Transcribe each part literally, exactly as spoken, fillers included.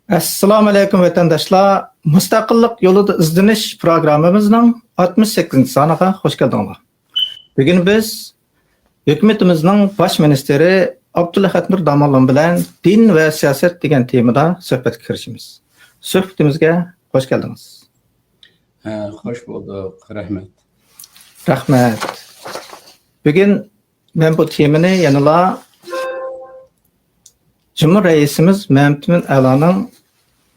ئەسسالامۇ ئەلەيكۇم، ۋەتەنداشلار! مۇستەقىللىق يولىدا ئىزدىنىش پروگراممىمىزنىڭ ئاتمىش سەككىزىنچى سانىغا خوش كەلدىڭلار. بۈگۈن بىز ھۆكۈمىتىمىزنىڭ باش مىنىستىرى ئابدۇلئەھەد نۇر داموللام بىلەن دىن ۋە سىياسەت دېگەن تېمىدا سۆھبەتكە كىرىشىمىز. سۆھبىتىمىزگە خوش كەلدىڭىز. ھە، خوش بولدۇق. رەھمەت. رەھمەت. بۈگۈن مەن بۇ تېمىنى يەنىلا جۇمھۇر رەئىسىمىز مەمتىمىن ئەلانىڭ،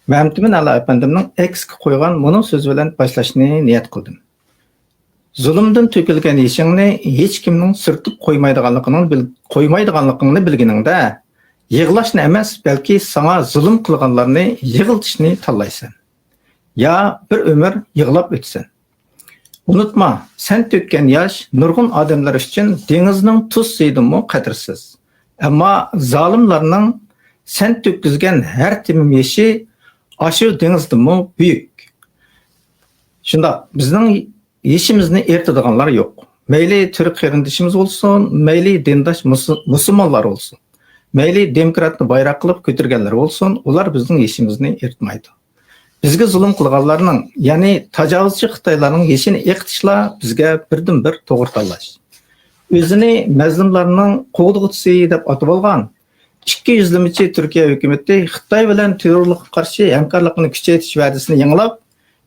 مەمتىمىن ئەلا ئەپەندىمنىڭ ئەكسكە قويغان مۇنۇ سۆزى بىلەن باشلاشنى نىيەت قىلدىم. زۇلۇمدىن تۆكۈلگەن يېشىڭنى ھېچكىمنىڭ سۈرتۈپ قويمايدىغانلىقىنى بىل-، قويمايدىغانلىقىڭنى بىلگىنىڭدە، يىغلاشنى ئەمەس، بەلكى ساڭا زۇلۇم قىلغانلارنى يىغلىتىشنى تاللايسەن. يا بىر ئۆمۈر يىغلاپ ئۆتىسەن. ئۇنتۇما، سەن تۆككەن ياش نۇرغۇن ئادەملەر ئۈچۈن دېڭىزنىڭ تۇز سۈيىدىنمۇ قەدىرسىز. ئەمما زالىملارنىڭ سەن تۆككۈزگەن ھەر تېمىم يېشى ئاشۇ دېڭىزدىنمۇ بۈيۈك. شۇنداق، بىزنىڭ يېشىمىزنى ئېرىتىدىغانلار يوق. مەيلى تۈرك قېرىندىشىمىز بولسۇن، مەيلى دىنداش مۇسۇ-، مۇسۇلمانلار بولسۇن، مەيلى دېموكراتنى بايراق قىلىپ كۆتۈرگەنلەر بولسۇن، ئۇلار بىزنىڭ يېشىمىزنى ئېرىتمايدۇ. بىزگە زۇلۇم قىلغانلارنىڭ، يەنى تاجاۋۇزچى خىتايلارنىڭ يېشىنى ئېقىتىشلا بىزگە بىردىنبىر توغرا تاللاش. ئۆزىنى مەزلۇملارنىڭ قوغدىغۇچىسى دەپ ئاتىۋالغان ئىككى يۈزلىمىچى تۈركىيە ھۆكۈمىتى خىتاي بىلەن تېررورلۇققا قارشى ھەمكارلىقنى كۈچەيتىش ۋەدىسىنى يېڭىلاپ،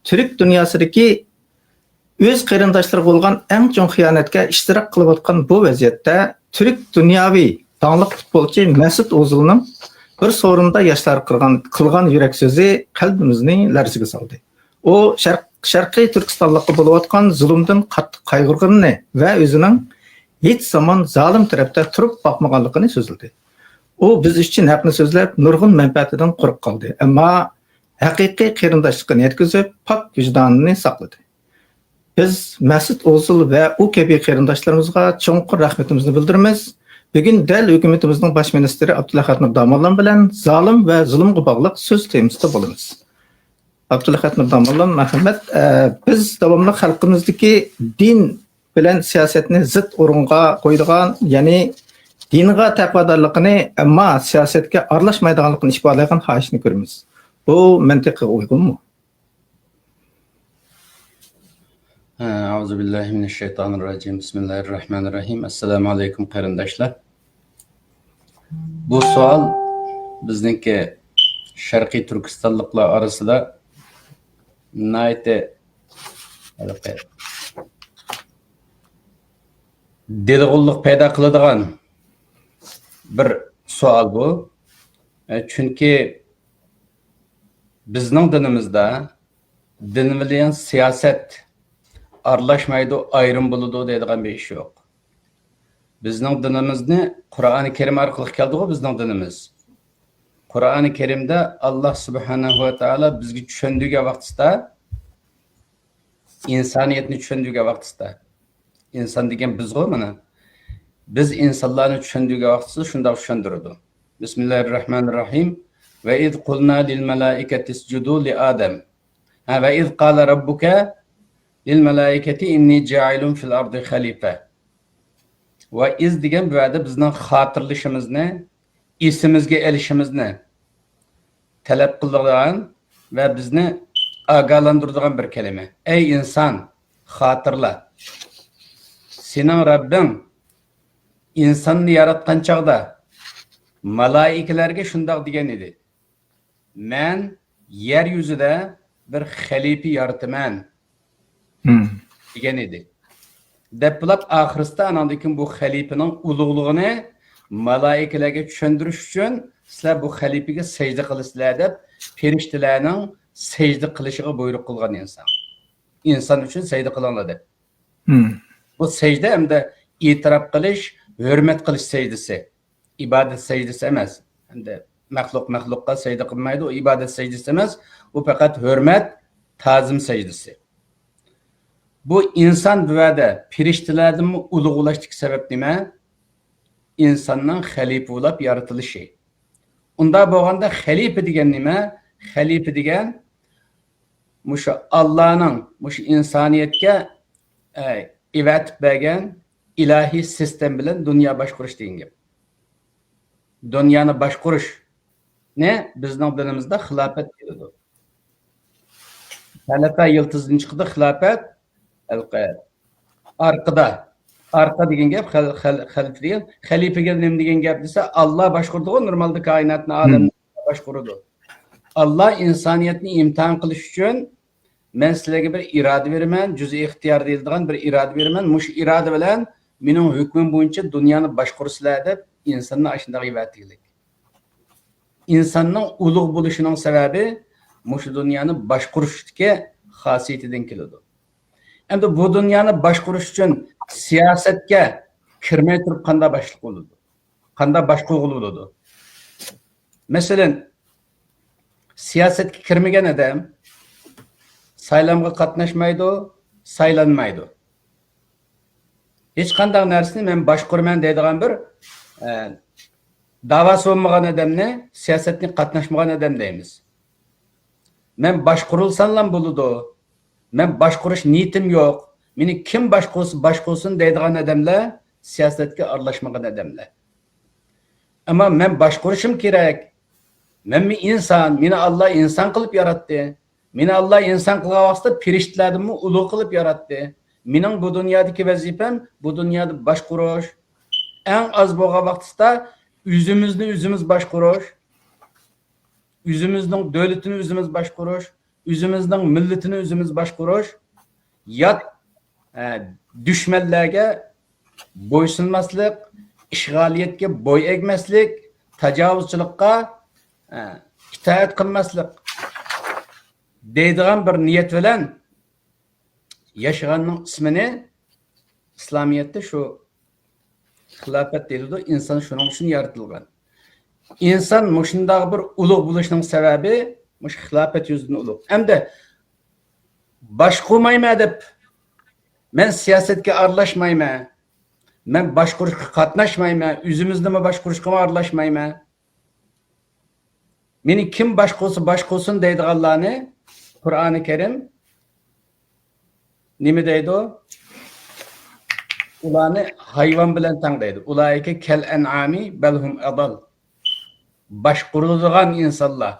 تۈرك دۇنياسىدىكى ئۆز قېرىنداشلىرىغا بولغان ئەڭ چوڭ خىيانەتكە ئىشتىراك قىلىۋاتقان بۇ ۋەزىيەتتە، تۈرك دۇنياۋى داڭلىق پۇتبولچى مەسۇت ئوزۇلنىڭ بىر سورۇندا ياشلارغا قىلغان، قىلغان يۈرەك سۆزى قەلبىمىزنى لەرزىگە سالدى. ئۇ شەرق-، شەرقىي تۈركىستانلىققا بولۇۋاتقان زۇلۇمدىن قاتتىق قايغۇرغىنىنى ۋە ئۆزىنىڭ ھېچ زامان زالىم تەرەپتە تۇرۇپ باقمىغانلىقىنى سۆزلىدى. ئۇ بىز ئۈچۈن ھەقنى سۆزلەپ، نۇرغۇن مەنپەئەتىدىن قۇرۇق قالدى، ئەمما ھەقىقىي قېرىنداشلىقىنى يەتكۈزۈپ، پاك ۋىجدانىنى ساقلىدى. بىز مەسۇت ئوزۇل ۋە ئۇ كەبى قېرىنداشلىرىمىزغا چوڭقۇر رەھمىتىمىزنى بىلدۈرىمىز. بۈگۈن دەل ھۆكۈمىتىمىزنىڭ باش مىنىستىرى ئابدۇلئەھەد نۇر داموللام بىلەن زالىم ۋە زۇلۇمغا باغلىق سۆز تېمىسىدا بولىمىز. ئابدۇلئەھەد نۇر داموللام، مەرھەمەت. ئە، بىز داۋاملىق خەلقىمىزدىكى دىن بىلەن سىياسەتنى زىت ئورۇنغا قويىدىغان، يەنى دىنغا تەقۋادارلىقىنى، ئەمما سىياسەتكە ئارىلاشمايدىغانلىقىنى ئىپادىلەيدىغان خاھىشنى كۆرىمىز. بۇ مەنتىققە ئۇيغۇنمۇ؟ ئەئۇزۇبىللاھىمىنەششەيتانىررەجىم. بىسمىللاھىررەھمانىررەھىم. ئەسسالامۇئەلەيكۇم، قېرىنداشلار. بۇ سوئال بىزنىڭكى شەرقىي تۈركىستانلىقلار ئارىسىدا ناھايىتى ھېلىقى دېلىغۇللۇق پەيدا قىلىدىغان بىر سوئال بۇ. ئە، چۈنكى بىزنىڭ دىنىمىزدا دىن بىلەن سىياسەت ئارىلاشمايدۇ، ئايرىم بولىدۇ دەيدىغان بىر ئىش يوق. بىزنىڭ دىنىمىزنى قۇرئانى كەرىم ئارقىلىق كەلدىغۇ بىزنىڭ دىنىمىز. قۇرئانى كەرىمدە ئاللا سۇبھانەھۇ ۋە تائالا بىزگە چۈشەندۈرگەن ۋاقتىدا، ئىنسانىيەتنى چۈشەندۈرگەن ۋاقتىدا، ئىنسان دېگەن بىزغۇ مانا. بىز ئىنسانلارنى چۈشەندۈرگەن ۋاقتىدا شۇنداق چۈشەندۈرىدۇ. بىسمىللاھىررەھمانىررەھىم. ۋە ئىز قۇلنا لىل مەلائىكەتىسجۇدۇ لىئادەم. ھە، ۋە ئىز قالە رەببۇكە لىل مەلائىكەتى ئىننى جائىلۇن فىل ئەردى خەلىفە. ۋە ئىز دېگەن بۇ يەردە بىزنىڭ خاتىرىلىشىمىزنى، ئېسىمىزگە ئېلىشىمىزنى تەلەپ قىلىدىغان ۋە بىزنى ئاگاھلاندۇرىدىغان بىر كەلىمە. ئەي ئىنسان، خاتىرىلە. سېنىڭ رەببىڭ ئىنساننى ياراتقان چاغدا مالائىكىلەرگە شۇنداق دېگەن ئىدى. مەن يەر يۈزىدە بىر خەلىپە يارىتىمەن، مم، دېگەن ئىدى. دەپ بولۇپ، ئاخىرسىدا ئاناندىن كېيىن بۇ خەلىپىنىڭ ئۇلۇغلۇقىنى مالائىكىلەرگە چۈشەندۈرۈش ئۈچۈن، سىلەر بۇ خەلىپىگە سەجدە قىلىسىلەر دەپ، پەرىشتىلەرنىڭ سەجدە قىلىشىغا بۇيرۇق قىلغان ئىنسان. ئىنسان ئۈچۈن سەجدە قىلىڭلار دەپ. مم. بۇ سەجدە ئەمدى ئېتىراپ قىلىش، ھۆرمەت قىلىش سەجدىسى. ئىبادەت سەجدىسى ئەمەس. ئەمدى مەخلۇق مەخلۇققا سەجدە قىلمايدۇ، ئۇ ئىبادەت سەجدىسى ئەمەس، ئۇ پەقەت ھۆرمەت، تازىم سەجدىسى. بۇ ئىنسان بۇ يەردە پەرىشتىلەردىنمۇ ئۇلۇغ بولۇشتىكى سەۋەب نېمە؟ ئىنساننىڭ خەلىپە بولۇپ يارىتىلىشى. ئۇنداق بولغاندا خەلىپە دېگەن نېمە؟ خەلىپە دېگەن مۇشۇ ئاللانىڭ مۇشۇ ئىنسانىيەتكە، ئە، ئەۋەتىپ بەرگەن ئىلاھىي سىستېما بىلەن دۇنيا باشقۇرۇش دېگەن گەپ. دۇنيانى باشقۇرۇش. بىزنىڭ دىنىمىزدا خىلاپەت كېلىدۇ. خەلەپە يىلتىزىدىن چىقىدۇ خىلاپەت. ھېلىقى ئارقىدا، ئارقا دېگەن گەپ، خەل-، خەل-، خەلىپە دېگەن، خەلىپە دېگەن نېمە دېگەن گەپ دېسە، ئاللا باشقۇرىدىغۇ نورمالدا كائىناتنى، ئالەمنى باشقۇرىدۇ. ئاللا ئىنسانىيەتنى ئىمتىھان قىلىش ئۈچۈن، مەن سىلەرگە بىر ئىرادە بېرىمەن، جۈزئىي ئىختىيار دېيىلىدىغان بىر ئىرادە بېرىمەن، مۇشۇ ئىرادە بىلەن مېنىڭ ھۆكمۈم بويىچە دۇنيانى باشقۇرىسىلەر دەپ ئىنساننى ئاشۇنداق يېۋەتكىلىك. ئىنساننىڭ ئۇلۇغ بولۇشىنىڭ سەۋەبى مۇشۇ دۇنيانى باشقۇرۇشتىكى خاسىيىتىدىن كېلىدۇ. ئەمدى بۇ دۇنيانى باشقۇرۇش ئۈچۈن سىياسەتكە كىرمەي تۇرۇپ قانداق باشلىق بولىدۇ؟ قانداق باشقۇرغىلى بولىدۇ؟ مەسىلەن، سىياسەتكە كىرمىگەن ئادەم سايلامغا قاتناشمايدۇ، سايلانمايدۇ. ھېچقانداق نەرسىنى مەن باشقۇرىمەن دەيدىغان بىر، ئە، داۋاسى بولمىغان ئادەمنى سىياسەتكە قاتناشمىغان ئادەم دەيمىز. مەن باشقۇرۇلساملا بولىدۇ، مەن باشقۇرۇش نىيىتىم يوق، مېنى كىم باشقۇرسا باشقۇرسۇن دەيدىغان ئادەملەر سىياسەتكە ئارىلاشمىغان ئادەملەر. ئەمما مەن باشقۇرۇشۇم كېرەك، مەنمۇ ئىنسان، مېنى ئاللا ئىنسان قىلىپ ياراتتى. مېنى ئاللا ئىنسان قىلغان ۋاقىتتا پىرىشتىلەردىنمۇ ئۇلۇغ قىلىپ ياراتتى. مېنىڭ بۇ دۇنيادىكى ۋەزىپەم بۇ دۇنيانى باشقۇرۇش. ئەڭ ئاز بولغان ۋاقتىدا ئۆزىمىزنى ئۆزىمىز باشقۇرۇش. ئۆزىمىزنىڭ دۆلىتىنى ئۆزىمىز باشقۇرۇش، ئۆزىمىزنىڭ مىللىتىنى ئۆزىمىز باشقۇرۇش، يات، ئە، دۈشمەنلەرگە بويسۇنماسلىق، ئىشغالىيەتكە بوي ئەگمەسلىك، تاجاۋۇزچىلىققا، ئە، ئىتائەت قىلماسلىق دەيدىغان بىر نىيەت بىلەن ياشىغاننىڭ ئىسمىنى ئىسلامىيەتتە شۇ خىلاپەت دېيىلىدۇ. ئىنسان شۇنىڭ ئۈچۈن يارىتىلغان. ئىنسان مۇشۇنداق بىر ئۇلۇغ بولۇشنىڭ سەۋەبى مۇشۇ خىلاپەت يۈزىدىن ئۇلۇغ. ئەمدى باشقۇرمايمەن دەپ، مەن سىياسەتكە ئارىلاشمايمەن، مەن باشقۇرۇشقا قاتناشمايمەن، ئۆزىمىزنىمۇ باشقۇرۇشقىمۇ ئارىلاشمايمەن، مېنى كىم باشقۇرسا باشقۇرسۇن دەيدىغانلارنى قۇرئانى كەرىم نېمە دەيدۇ؟ ئۇلارنى ھايۋان بىلەن تەڭ دەيدۇ. ئۇلائىكە كەل ئەنئامى بەل ھۇم ئەضەل. باشقۇرۇلىدىغان ئىنسانلار،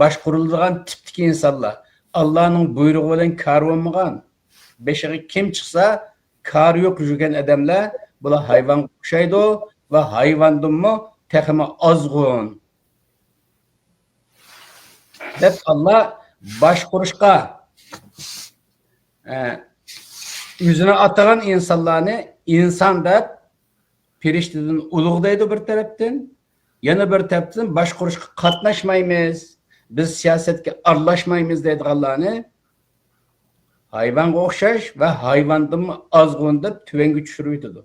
باشقۇرۇلىدىغان تىپتىكى ئىنسانلار، ئاللانىڭ بۇيرۇقى بىلەن كارى بولمىغان، بېشىغا كىم چىقسا، كارى يوق يۈرگەن ئادەملەر، بۇلار ھايۋانغا ئوخشايدۇ ۋە ھايۋاندىنمۇ تېخىمۇ ئازغۇن، دەپ، ئاللا باشقۇرۇشقا، ئە، ئۆزىنى ئاتىغان ئىنسانلارنى ئىنسان دەپ، پىرىشتىدىن ئۇلۇغ دەيدۇ بىر تەرەپتىن، يەنە بىر تەرەپتىن باشقۇرۇشقا قاتناشمايمىز، بىز سىياسەتكە ئارىلاشمايمىز دەيدىغانلارنى ھايۋانغا ئوخشاش ۋە ھايۋاندىنمۇ ئازغۇن دەپ تۆۋەنگە چۈشۈرۈۋېتىدۇ.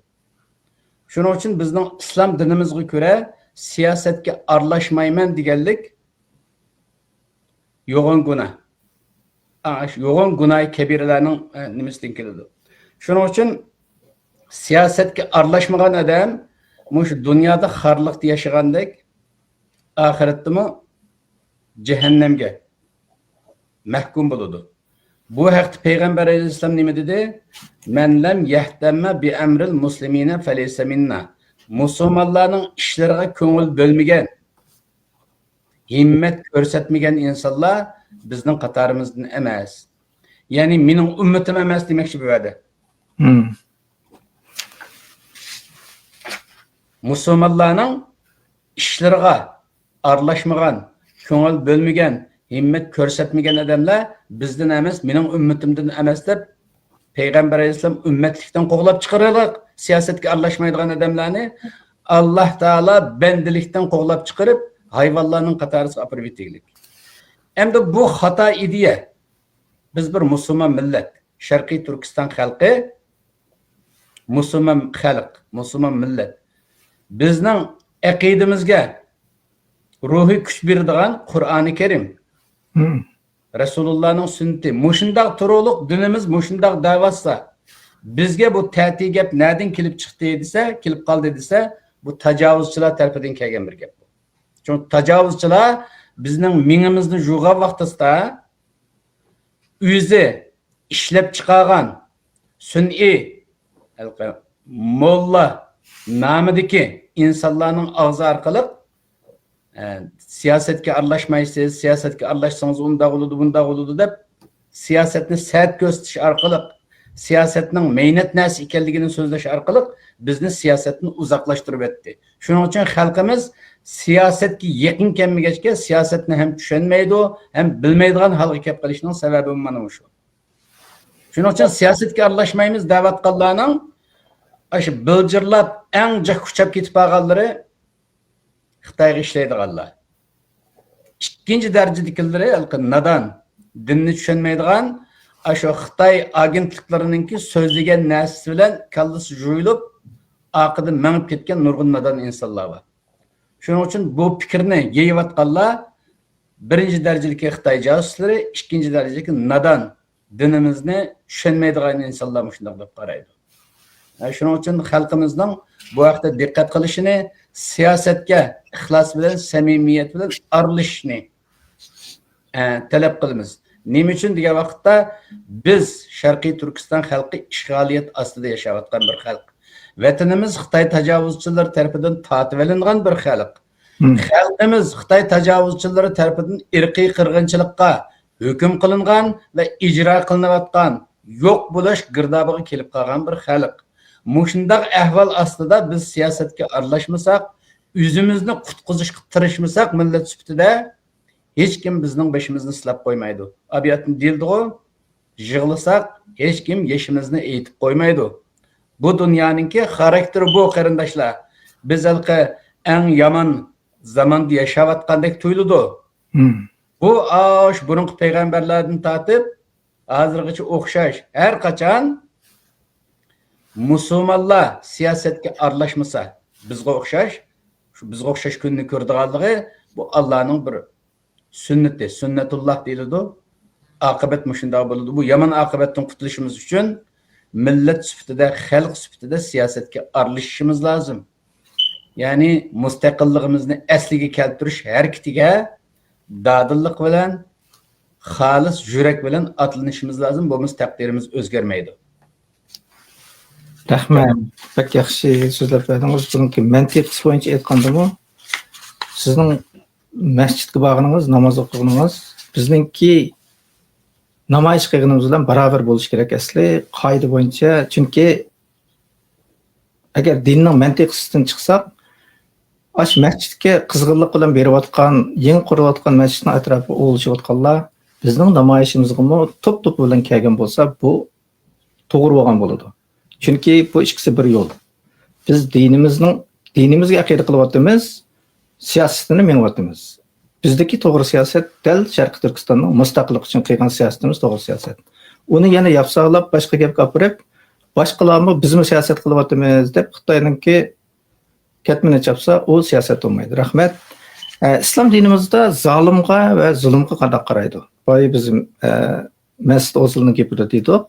شۇنىڭ ئۈچۈن بىزنىڭ ئىسلام دىنىمىزغا كۆرە سىياسەتكە ئارىلاشمايمەن دېگەنلىك يوغان گۇناھ. ئا، شۇ يوغان گۇناھى كەبىرىلەرنىڭ، ئە، نېمىسىدىن كېلىدۇ. شۇنىڭ ئۈچۈن سىياسەتكە ئارىلاشمىغان ئادەم مۇشۇ دۇنيادا خارلىقتا ياشىغاندەك، ئاخىرەتتىمۇ جەھەننەمگە مەھكۇم بولىدۇ. بۇ ھەقتە پەيغەمبەر ئەلەيھىسسالام نېمە دېدى؟ مەن لەم يەھتەممە بىئەمرىل مۇسلىمىنە فەلەيسە مىننا. مۇسۇلمانلارنىڭ ئىشلىرىغا كۆڭۈل بۆلمىگەن، ھىممەت كۆرسەتمىگەن ئىنسانلار بىزنىڭ قاتارىمىزدىن ئەمەس. يەنى مېنىڭ ئۈممىتىم ئەمەس دېمەكچى بۇ يەردە. مم. مۇسۇلمانلارنىڭ ئىشلىرىغا ئارىلاشمىغان، كۆڭۈل بۆلمىگەن، ھىممەت كۆرسەتمىگەن ئادەملەر بىزدىن ئەمەس، مېنىڭ ئۈممىتىمدىن ئەمەس دەپ، پەيغەمبەر ئەلەيھىسسالام ئۈممەتلىكتىن قوغلاپ چىقىرىلىق، سىياسەتكە ئارىلاشمايدىغان ئادەملەرنى ئاللا تائالا بەندىلىكتىن قوغلاپ چىقىرىپ، ھايۋانلارنىڭ قاتارىسىغا ئاپىرىپ يېتىگلىك. ئەمدى بۇ خاتا ئىدىيە. بىز بىر مۇسۇلمان مىللەت، شەرقىي تۈركىستان خەلقى مۇسۇلمان خەلق، مۇسۇلمان مىللەت. بىزنىڭ ئەقىدىمىزگە روھىي كۈچ بېرىدىغان قۇرئانى كەرىم، مم. رەسۇلۇللانىڭ سۈننىتى. مۇشۇنداق تۇرۇقلۇق دىنىمىز مۇشۇنداق دەۋاتسا، بىزگە بۇ تەتۈر گەپ نەدىن كېلىپ چىقتى دېسە، كېلىپ قالدى دېسە، بۇ تاجاۋۇزچىلار تەرىپىدىن كەلگەن بىر گەپ. چۈنكى تاجاۋۇزچىلار بىزنىڭ مېڭىمىزنى يۇغان ۋاقتىسىدا، ئۆزى ئىشلەپ چىقارغان سۈنئىي، ھېلىقى موللا نامىدىكى ئىنسانلارنىڭ ئاغزى ئارقىلىق، ئە، سىياسەتكە ئارىلاشمايسىز، سىياسەتكە ئارىلاشسىڭىز ئۇنداق بولىدۇ، بۇنداق بولىدۇ دەپ، سىياسەتنى سەت كۆرسىتىش ئارقىلىق، سىياسەتنىڭ مەينەت نەرسە ئىكەنلىكىنى سۆزلەش ئارقىلىق بىزنى سىياسەتتىن ئۇزاقلاشتۇرۇۋەتتى. شۇنىڭ ئۈچۈن خەلقىمىز سىياسەتكە يېقىن كەلمىگەچكە، سىياسەتنى ھەم چۈشەنمەيدۇ، ھەم بىلمەيدىغان ھالغا كەپ قېلىشنىڭ سەۋەبىمۇ مانا مۇشۇ. شۇنىڭ ئۈچۈن سىياسەتكە ئارىلاشمايمىز دەۋاتقانلارنىڭ ئاشۇ بىلجىرلاپ ئەڭ جىق كۇچاپ كېتىپ قالغانلىرى خىتايغا ئىشلەيدىغانلار. ئىككىنچى دەرىجىدىكىلىرى ھېلىقى نادان، دىننى چۈشەنمەيدىغان، ئاشۇ خىتاي ئاگېنتلىقلىرىنىڭكى سۆزلىگەن نەرسىسى بىلەن كاللىسى جۇيۇلۇپ، ئارقىدىن مېڭىپ كەتكەن نۇرغۇن نادان ئىنسانلار بار. شۇنىڭ ئۈچۈن بۇ پىكىرنى يېيىۋاتقانلار بىرىنچى دەرىجىدىكى خىتاي جاسۇسلىرى، ئىككىنچى دەرىجىدىكى نادان، دىنىمىزنى چۈشەنمەيدىغان ئىنسانلار مۇشۇنداق دەپ قارايدۇ. ھە، شۇنىڭ ئۈچۈن خەلقىمىزنىڭ بۇ ھەقتە دىققەت قىلىشىنى، سىياسەتكە ئىخلاس بىلەن، سەمىمىيەت بىلەن ئارىلىشىشنى، ھە، تەلەپ قىلىمىز. نېمە ئۈچۈن دېگەن ۋاقىتتا، بىز شەرقىي تۈركىستان خەلقى ئىشغالىيەت ئاستىدا ياشاۋاتقان بىر خەلق. ۋەتىنىمىز خىتاي تاجاۋۇزچىلىرى تەرىپىدىن تارتىۋېلىنغان بىر خەلق. خەلقىمىز خىتاي تاجاۋۇزچىلىرى تەرىپىدىن ئىرقىي قىرغىنچىلىققا ھۆكۈم قىلىنغان ۋە ئىجرا قىلىنىۋاتقان يوق بولۇش گىردابىغا كېلىپ قالغان بىر خەلق. مۇشۇنداق ئەھۋال ئاستىدا بىز سىياسەتكە ئارىلاشمىساق، ئۆزىمىزنى قۇتقۇزۇشقا تىرىشمىساق، مىللەت سۈپىتىدە ھېچكىم بىزنىڭ بېشىمىزنى سىلاپ قويمايدۇ. ئەدەبىياتتا دېيىلىدىغۇ، يىغلىساق، ھېچكىم يېشىمىزنى ئېيتىپ قويمايدۇ. بۇ دۇنيانىڭكى خاراكتېرى بۇ، قېرىنداشلار. بىز ھېلىقى ئەڭ يامان زاماندا ياشاۋاتقاندەك تۇيۇلىدۇ. بۇ ئاش بۇرۇنقى پەيغەمبەرلەردىن تارتىپ ھازىرغىچە ئوخشاش. ھەر قاچان مۇسۇلمانلار سىياسەتكە ئارىلاشمىسا، بىزگە ئوخشاش، شۇ بىزگە ئوخشاش كۈننى كۆرىدىغانلىقى، بۇ ئاللانىڭ بىر سۈننىتى، سۈننەتۇللا دېيىلىدۇ. ئاقىۋەت مۇشۇنداق بولىدۇ. بۇ يامان ئاقىۋەتتىن قۇتۇلۇشىمىز ئۈچۈن مىللەت سۈپىتىدە، خەلق سۈپىتىدە سىياسەتكە ئارىلىشىشىمىز لازىم. يەنى مۇستەقىللىقىمىزنى ئەسلىگە كەلتۈرۈش ھەرىكىتىگە دادىللىق بىلەن، خالىس يۈرەك بىلەن ئاتلىنىشىمىز لازىم، بولمىسا تەقدىرىمىز ئۆزگەرمەيدۇ. رەھمەت. بەك ياخشى سۆزلەپ بەردىڭىز. بۇنىڭكى مەنتىقىسى بويىچە ئېيتقاندىمۇ، سىزنىڭ مەسچىتكە بارغىنىڭىز، ناماز ئوقۇغىنىڭىز بىزنىڭكى نامايىش قىلغىنىمىز بىلەن باراۋەر بولۇشى كېرەك ئەسلى قائىدە بويىچە. چۈنكى ئەگەر دىننىڭ مەنتىقىسىدىن چىقساق، ئاشۇ مەسچىتكە قىزغىنلىق بىلەن بېرىۋاتقان، يېڭى قۇرۇلۇۋاتقان مەسچىتنىڭ ئەتراپىغا ئولىشىۋاتقانلار بىزنىڭ نامايىشىمىزغىمۇ توپ-توپى بىلەن كەلگەن بولسا، بۇ توغرا بولغان بولىدۇ. چۈنكى بۇ ئىككىسى بىر يول. بىز دىنىمىزنىڭ، دىنىمىزگە ئەقىدە قىلىۋاتىمىز، سىياسىتىنى مېڭىۋاتىمىز. بىزدىكى توغرا سىياسەت دەل شەرقىي تۈركىستاننىڭ مۇستەقىللىقى ئۈچۈن قىلغان سىياسىتىمىز توغرا سىياسەت. ئۇنى يەنە ياپسالاپ، باشقا گەپكە ئاپىرىپ، باشقىلارمۇ بىزمۇ سىياسەت قىلىۋاتىمىز دەپ خىتاينىڭكى كەتمىنى چاپسا، ئۇ سىياسەت بولمايدۇ. رەھمەت. ئە، ئىسلام دىنىمىزدا زالىمغا ۋە زۇلۇمغا قانداق قارايدۇ؟ بايا بىز، ئە، مەسىت ئوزۇلنىڭ گېپىدە دېدۇق.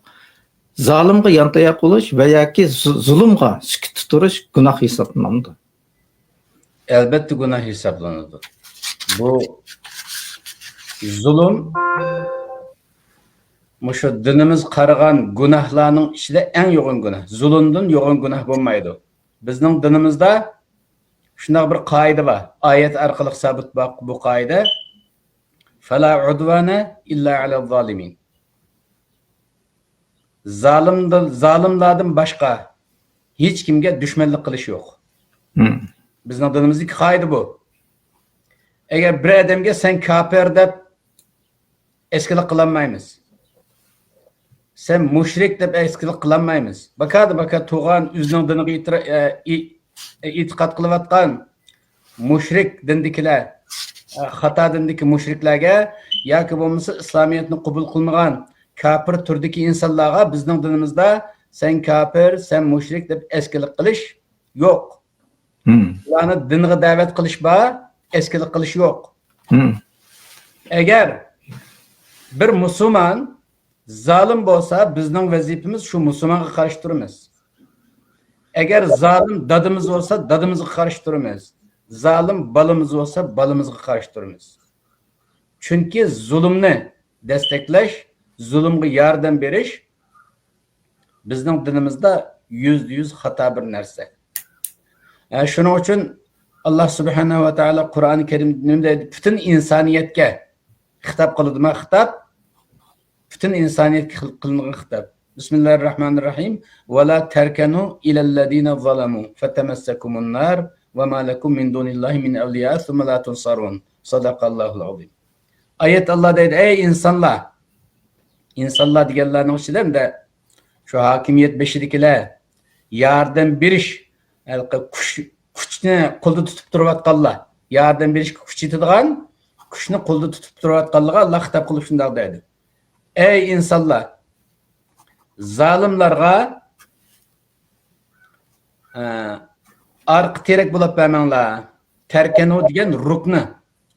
زالىمغا يانتاياق بولۇش ۋە ياكى زۇ-، زۇلۇمغا سۈكۈتتە تۇرۇش گۇناھ ھېسابلىنامدۇ؟ ئەلبەتتە گۇناھ ھېسابلىنىدۇ. بۇ زۇلۇم مۇشۇ دىنىمىز قارىغان گۇناھلارنىڭ ئىچىدە ئەڭ يوغان گۇناھ. زۇلۇمدىن يوغان گۇناھ بولمايدۇ. بىزنىڭ دىنىمىزدا شۇنداق بىر قائىدە بار. ئايەت ئارقىلىق سابىت بار بۇ قائىدە. فلا عدوان إلا على الظالمين. زالىمدىن، زالىملاردىن باشقا ھېچكىمگە دۈشمەنلىك قىلىش يوق. بىزنىڭ دىنىمىزدىكى قائىدە بۇ. ئەگەر بىر ئادەمگە سەن كاپىر دەپ ئەسكىلىك قىلالمايمىز. سەن مۇشرىك دەپ ئەسكىلىك قىلالمايمىز. باكادىن باكا تۇغان، ئۆزىنىڭ دىنىغا ئېتىرا-، ئە، ئى-، ئېتىقاد قىلىۋاتقان مۇشرىك دىندىكىلەر، ئە، خاتا دىندىكى مۇشرىكلەرگە ياكى بولمىسا ئىسلامىيەتنى قوبۇل قىلمىغان كاپىر تۈردىكى ئىنسانلارغا بىزنىڭ دىنىمىزدا سەن كاپىر، سەن مۇشرىك دەپ ئەسكىلىك قىلىش يوق. ئۇلارنى دىنغا دەۋەت قىلىش بار، ئەسكىلىك قىلىش يوق. ئەگەر بىر مۇسۇلمان زالىم بولسا، بىزنىڭ ۋەزىپىمىز شۇ مۇسۇلمانغا قارشى تۇرىمىز. ئەگەر زالىم دادىمىز بولسا، دادىمىزغا قارشى تۇرىمىز. زالىم بالىمىز بولسا، بالىمىزغا قارشى تۇرىمىز. چۈنكى زۇلۇمنى دەستەكلەش، زۇلۇمغا ياردەم بېرىش بىزنىڭ دىنىمىزدا يۈزدە يۈز خاتا بىر نەرسە. ھە، شۇنىڭ ئۈچۈن ئاللا سۇبھانەھۇ ۋە تائالا قۇرئان كەرىمدە نېمە دەيدۇ؟ پۈتۈن ئىنسانىيەتكە خىتاب قىلىدۇ. ما خىتاب؟ پۈتۈن ئىنسانىيەتكە قىل-، قىلىنغان خىتاب. بىسمىللاھىر راھمانىر راھىم. ۋە لا تەركەنۇ ئىلەللەزىنە زالەمۇ فەتەمەسسەكۇمۇن نار ۋە ما لەكۇم مىن دۇنىللاھى مىن ئەۋلىيا سۇممە لا تۇنسارۇن. سەدەقەللاھۇل ئەزىم. ئايەت ئاللا دەيدۇ، ئەي ئىنسانلار! ئىنسانلار دېگەنلەرنىڭ ئىچىدە ئەمدى شۇ ھاكىمىيەت بېشىدىكىلەر، ياردەم بېرىش، ھېلىقى كۈچ، كۈچنى قولدا تۇتۇپ تۇرۇۋاتقانلار، ياردەم بېرىشكە كۈچ يېتىدىغان، كۈچنى قولدا تۇتۇپ تۇرۇۋاتقانلارغا ئاللا خىتاب قىلىپ شۇنداق دەيدۇ، ئەي ئىنسانلار! زالىملارغا، ئە، ئارقا تىرەك بولۇپ بەرمەڭلار. تەركەنۇ دېگەن رۇكنى،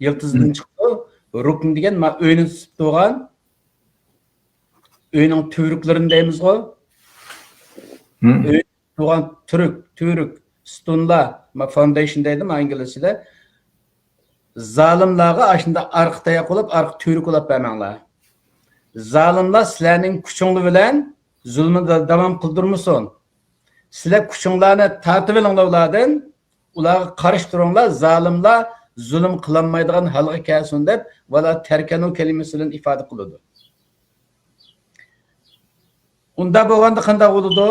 يىلتىزدىن چىقىدۇ. رۇكنى دېگەن ما ئۆينى تۇتۇپ تۇرغان، ئۆينىڭ تۈۋرۈكلىرىنى دەيمىزغۇ؟ مم. ئۆي تۇرغان تۈرۈك، تۈۋرۈك، ستونلار، ما فاندېيشن دەيدۇ ما ئىنگلىزچىدە. زالىملارغا ئاشۇنداق ئارقا تاياق بولۇپ، ئارقا تۈۋرۈك بولۇپ بەرمەڭلار. زالىملار سىلەرنىڭ كۈچۈڭلار بىلەن زۇلمىنى دا-، داۋام قىلدۇرمىسۇن. سىلەر كۈچۈڭلارنى تارتىۋېلىڭلار ئۇلاردىن، ئۇلارغا قارشى تۇرۇڭلار، زالىملار زۇلۇم قىلالمايدىغان ھالغا كەلسۇن دەپ، ۋەلا تەركەنۇ كەلىمىسى بىلەن ئىپادە قىلىدۇ. ئۇنداق بولغاندا قانداق بولىدۇ؟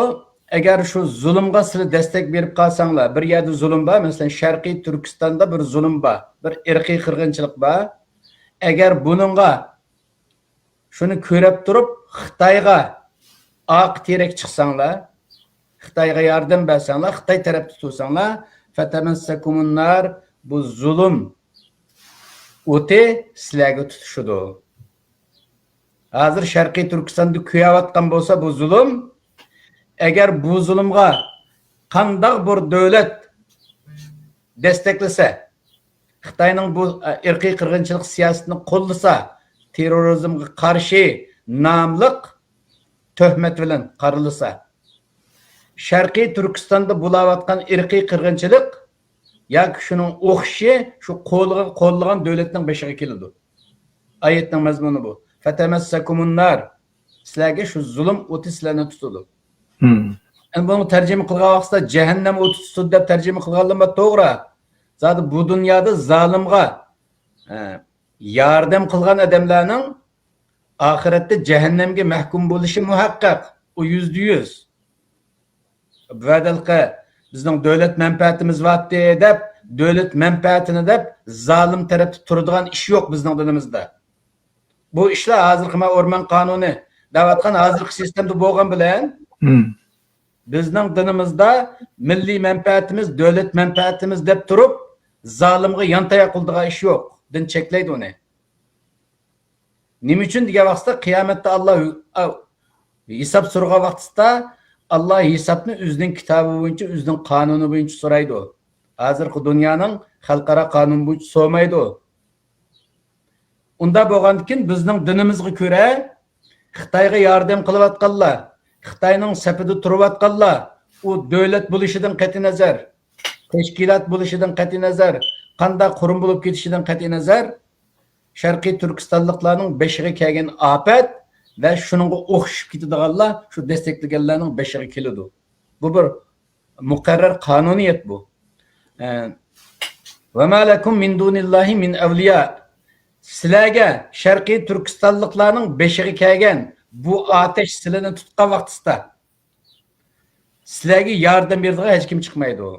ئەگەر شۇ زۇلۇمغا سىلەر دەستەك بېرىپ قالساڭلار، بىر يەردە زۇلۇم بار، مەسىلەن، شەرقىي تۈركىستاندا بىر زۇلۇم بار، بىر ئىرقىي قىرغىنچىلىق بار. ئەگەر بۇنىڭغا، شۇنى كۆرۈپ تۇرۇپ، خىتايغا ئارقا تىرەك چىقساڭلار، خىتايغا ياردەم بەرسەڭلار، خىتاي تەرەپتە تۇرساڭلار، فەتەمەسسەكۇمۇن نار، بۇ زۇلۇم ئوتى سىلەرگە تۇتۇشىدۇ. ھازىر شەرقىي تۈركىستاندا كۆيۈۋاتقان بولسا بۇ زۇلۇم، ئەگەر بۇ زۇلۇمغا قانداق بىر دۆلەت دەستەكلىسە، خىتاينىڭ بۇ، ئە، ئىرقىي قىرغىنچىلىق سىياسىتىنى قوللىسا، تېررورىزمغا قارشى ناملىق تۆھمەت بىلەن قارىلىسا، شەرقىي تۈركىستاندا بولاۋاتقان ئىرقىي قىرغىنچىلىق ياكى شۇنىڭ ئوخشىشى شۇ قولىغا، قوللىغان دۆلەتنىڭ بېشىغا كېلىدۇ. ئايەتنىڭ مەزمۇنى بۇ. فەتەمەسسەكۇمۇن نار. سىلەرگە شۇ زۇلۇم ئوتى سىلەرنى تۇتىدۇ. مم. ئەمدى بۇنى تەرجىمە قىلغان ۋاقتىدا جەھەننەم ئوتى تۇتىدۇ دەپ تەرجىمە قىلغانلىرىمۇ توغرا. زادى بۇ دۇنيادا زالىمغا، ئە، ياردەم قىلغان ئادەملەرنىڭ ئاخىرەتتە جەھەننەمگە مەھكۇم بولۇشى مۇھەققەق. ئۇ يۈزدە يۈز. بۇ يەردە بىزنىڭ دۆلەت مەنپەئەتىمىز بارتى دەپ، دۆلەت مەنپەئەتىنى دەپ، زالىم تەرەپتە تۇرىدىغان ئىش يوق بىزنىڭ دىنىمىزدا. بۇ ئىشلار ھازىرقى مانا ئورمان قانۇنى دەۋاتقان ھازىرقى سىستېمىدا بولغان بىلەن، مم. بىزنىڭ دىنىمىزدا مىللىي مەنپەئەتىمىز، دۆلەت مەنپەئەتىمىز دەپ تۇرۇپ، زالىمغا يانتاياق قىلىدىغان ئىش يوق. دىن چەكلەيدۇ ئۇنى. نېمە ئۈچۈن دېگەن ۋاقىتتا، قىيامەتتە ئاللا ھۆ-، ئا-، ھېساب سورىغان ۋاقتىدا، ئاللا ھېسابنى ئۆزىنىڭ كىتابى بويىچە، ئۆزىنىڭ قانۇنى بويىچە سورايدۇ. ھازىرقى دۇنيانىڭ خەلقئارا قانۇنى بويىچە سورىمايدۇ. ئۇنداق بولغاندىكىن، بىزنىڭ دىنىمىزغا كۆرە، خىتايغا ياردەم قىلىۋاتقانلار، خىتاينىڭ سېپىدە تۇرۇۋاتقانلار، ئۇ دۆلەت بولۇشىدىن قەتئىينەزەر، تەشكىلات بولۇشىدىن قەتئىينەزەر، قانداق قۇرۇم بولۇپ كېتىشىدىن قەتئىينەزەر، شەرقىي تۈركىستانلىقلارنىڭ بېشىغا كەلگەن ئاپەت ۋە شۇنىڭغا ئوخشىشىپ كېتىدىغانلار شۇ دەستەكلىگەنلەرنىڭ بېشىغا كېلىدۇ. بۇ بىر مۇقەررەر قانۇنىيەت بۇ. ئە، ۋە ما لەكۇم مىن دۇنىللاھى مىن ئەۋلىيا. سىلەرگە شەرقىي تۈركىستانلىقلارنىڭ بېشىغا كەلگەن بۇ ئاتەش سىلىنى تۇتقان ۋاقتىسىدا، سىلەرگە ياردەم بېرىدىغان ھېچكىم چىقمايدۇ.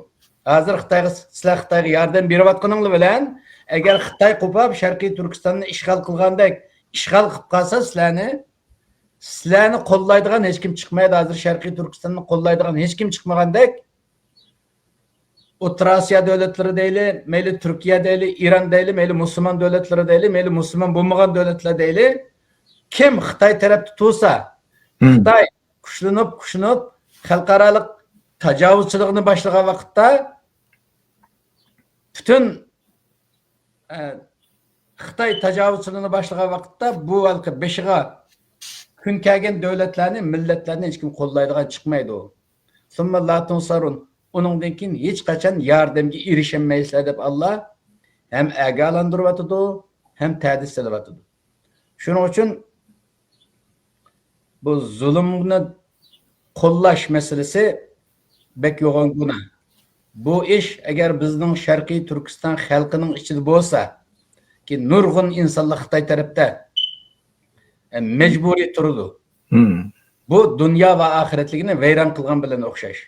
ھازىر خىتايغا، سىلەر خىتايغا ياردەم بېرىۋاتقىنىڭلار بىلەن، ئەگەر خىتاي قوپاپ شەرقىي تۈركىستاننى ئىشغال قىلغاندەك ئىشغال قىلىپ قالسا سىلەرنى، سىلەرنى قوللايدىغان ھېچكىم چىقمايدۇ. ھازىر شەرقىي تۈركىستاننى قوللايدىغان ھېچكىم چىقمىغاندەك، ئوتتۇرا ئاسىيا دۆلەتلىرى دەيلى، مەيلى تۈركىيە دەيلى، ئىران دەيلى، مەيلى مۇسۇلمان دۆلەتلىرى دەيلى، مەيلى مۇسۇلمان بولمىغان دۆلەتلەر دەيلى، كىم خىتاي تەرەپتە تۇرسا، مم. خىتاي كۈچلىنىپ، كۈچلىنىپ، خەلقئارالىق تاجاۋۇزچىلىقنى باشلىغان ۋاقىتتا، پۈتۈن، ئە، خىتاي تاجاۋۇزچىلىقنى باشلىغان ۋاقىتتا، بۇ ھېلىقى بېشىغا كۈن كەلگەن دۆلەتلەرنى، مىللەتلەرنى ھېچكىم قوللايدىغان چىقمايدۇ. سۇممە لا تۇنسارۇن. ئۇنىڭدىن كېيىن ھېچقاچان ياردەمگە ئېرىشەلمەيسىلەر دەپ ئاللا ھەم ئاگاھلاندۇرۇۋاتىدۇ، ھەم تەھدىت سېلىۋاتىدۇ. شۇنىڭ ئۈچۈن بۇ زۇلۇمنى قوللاش مەسىلىسى بەك يوغان گۇناھ. بۇ ئىش ئەگەر بىزنىڭ شەرقىي تۈركىستان خەلقىنىڭ ئىچىدە بولسا، كى نۇرغۇن ئىنسانلار خىتاي تەرەپتە، ئە، مەجبۇرىي تۇرىدۇ. بۇ دۇنيا ۋە ئاخىرەتلىكىنى ۋەيران قىلغان بىلەن ئوخشاش.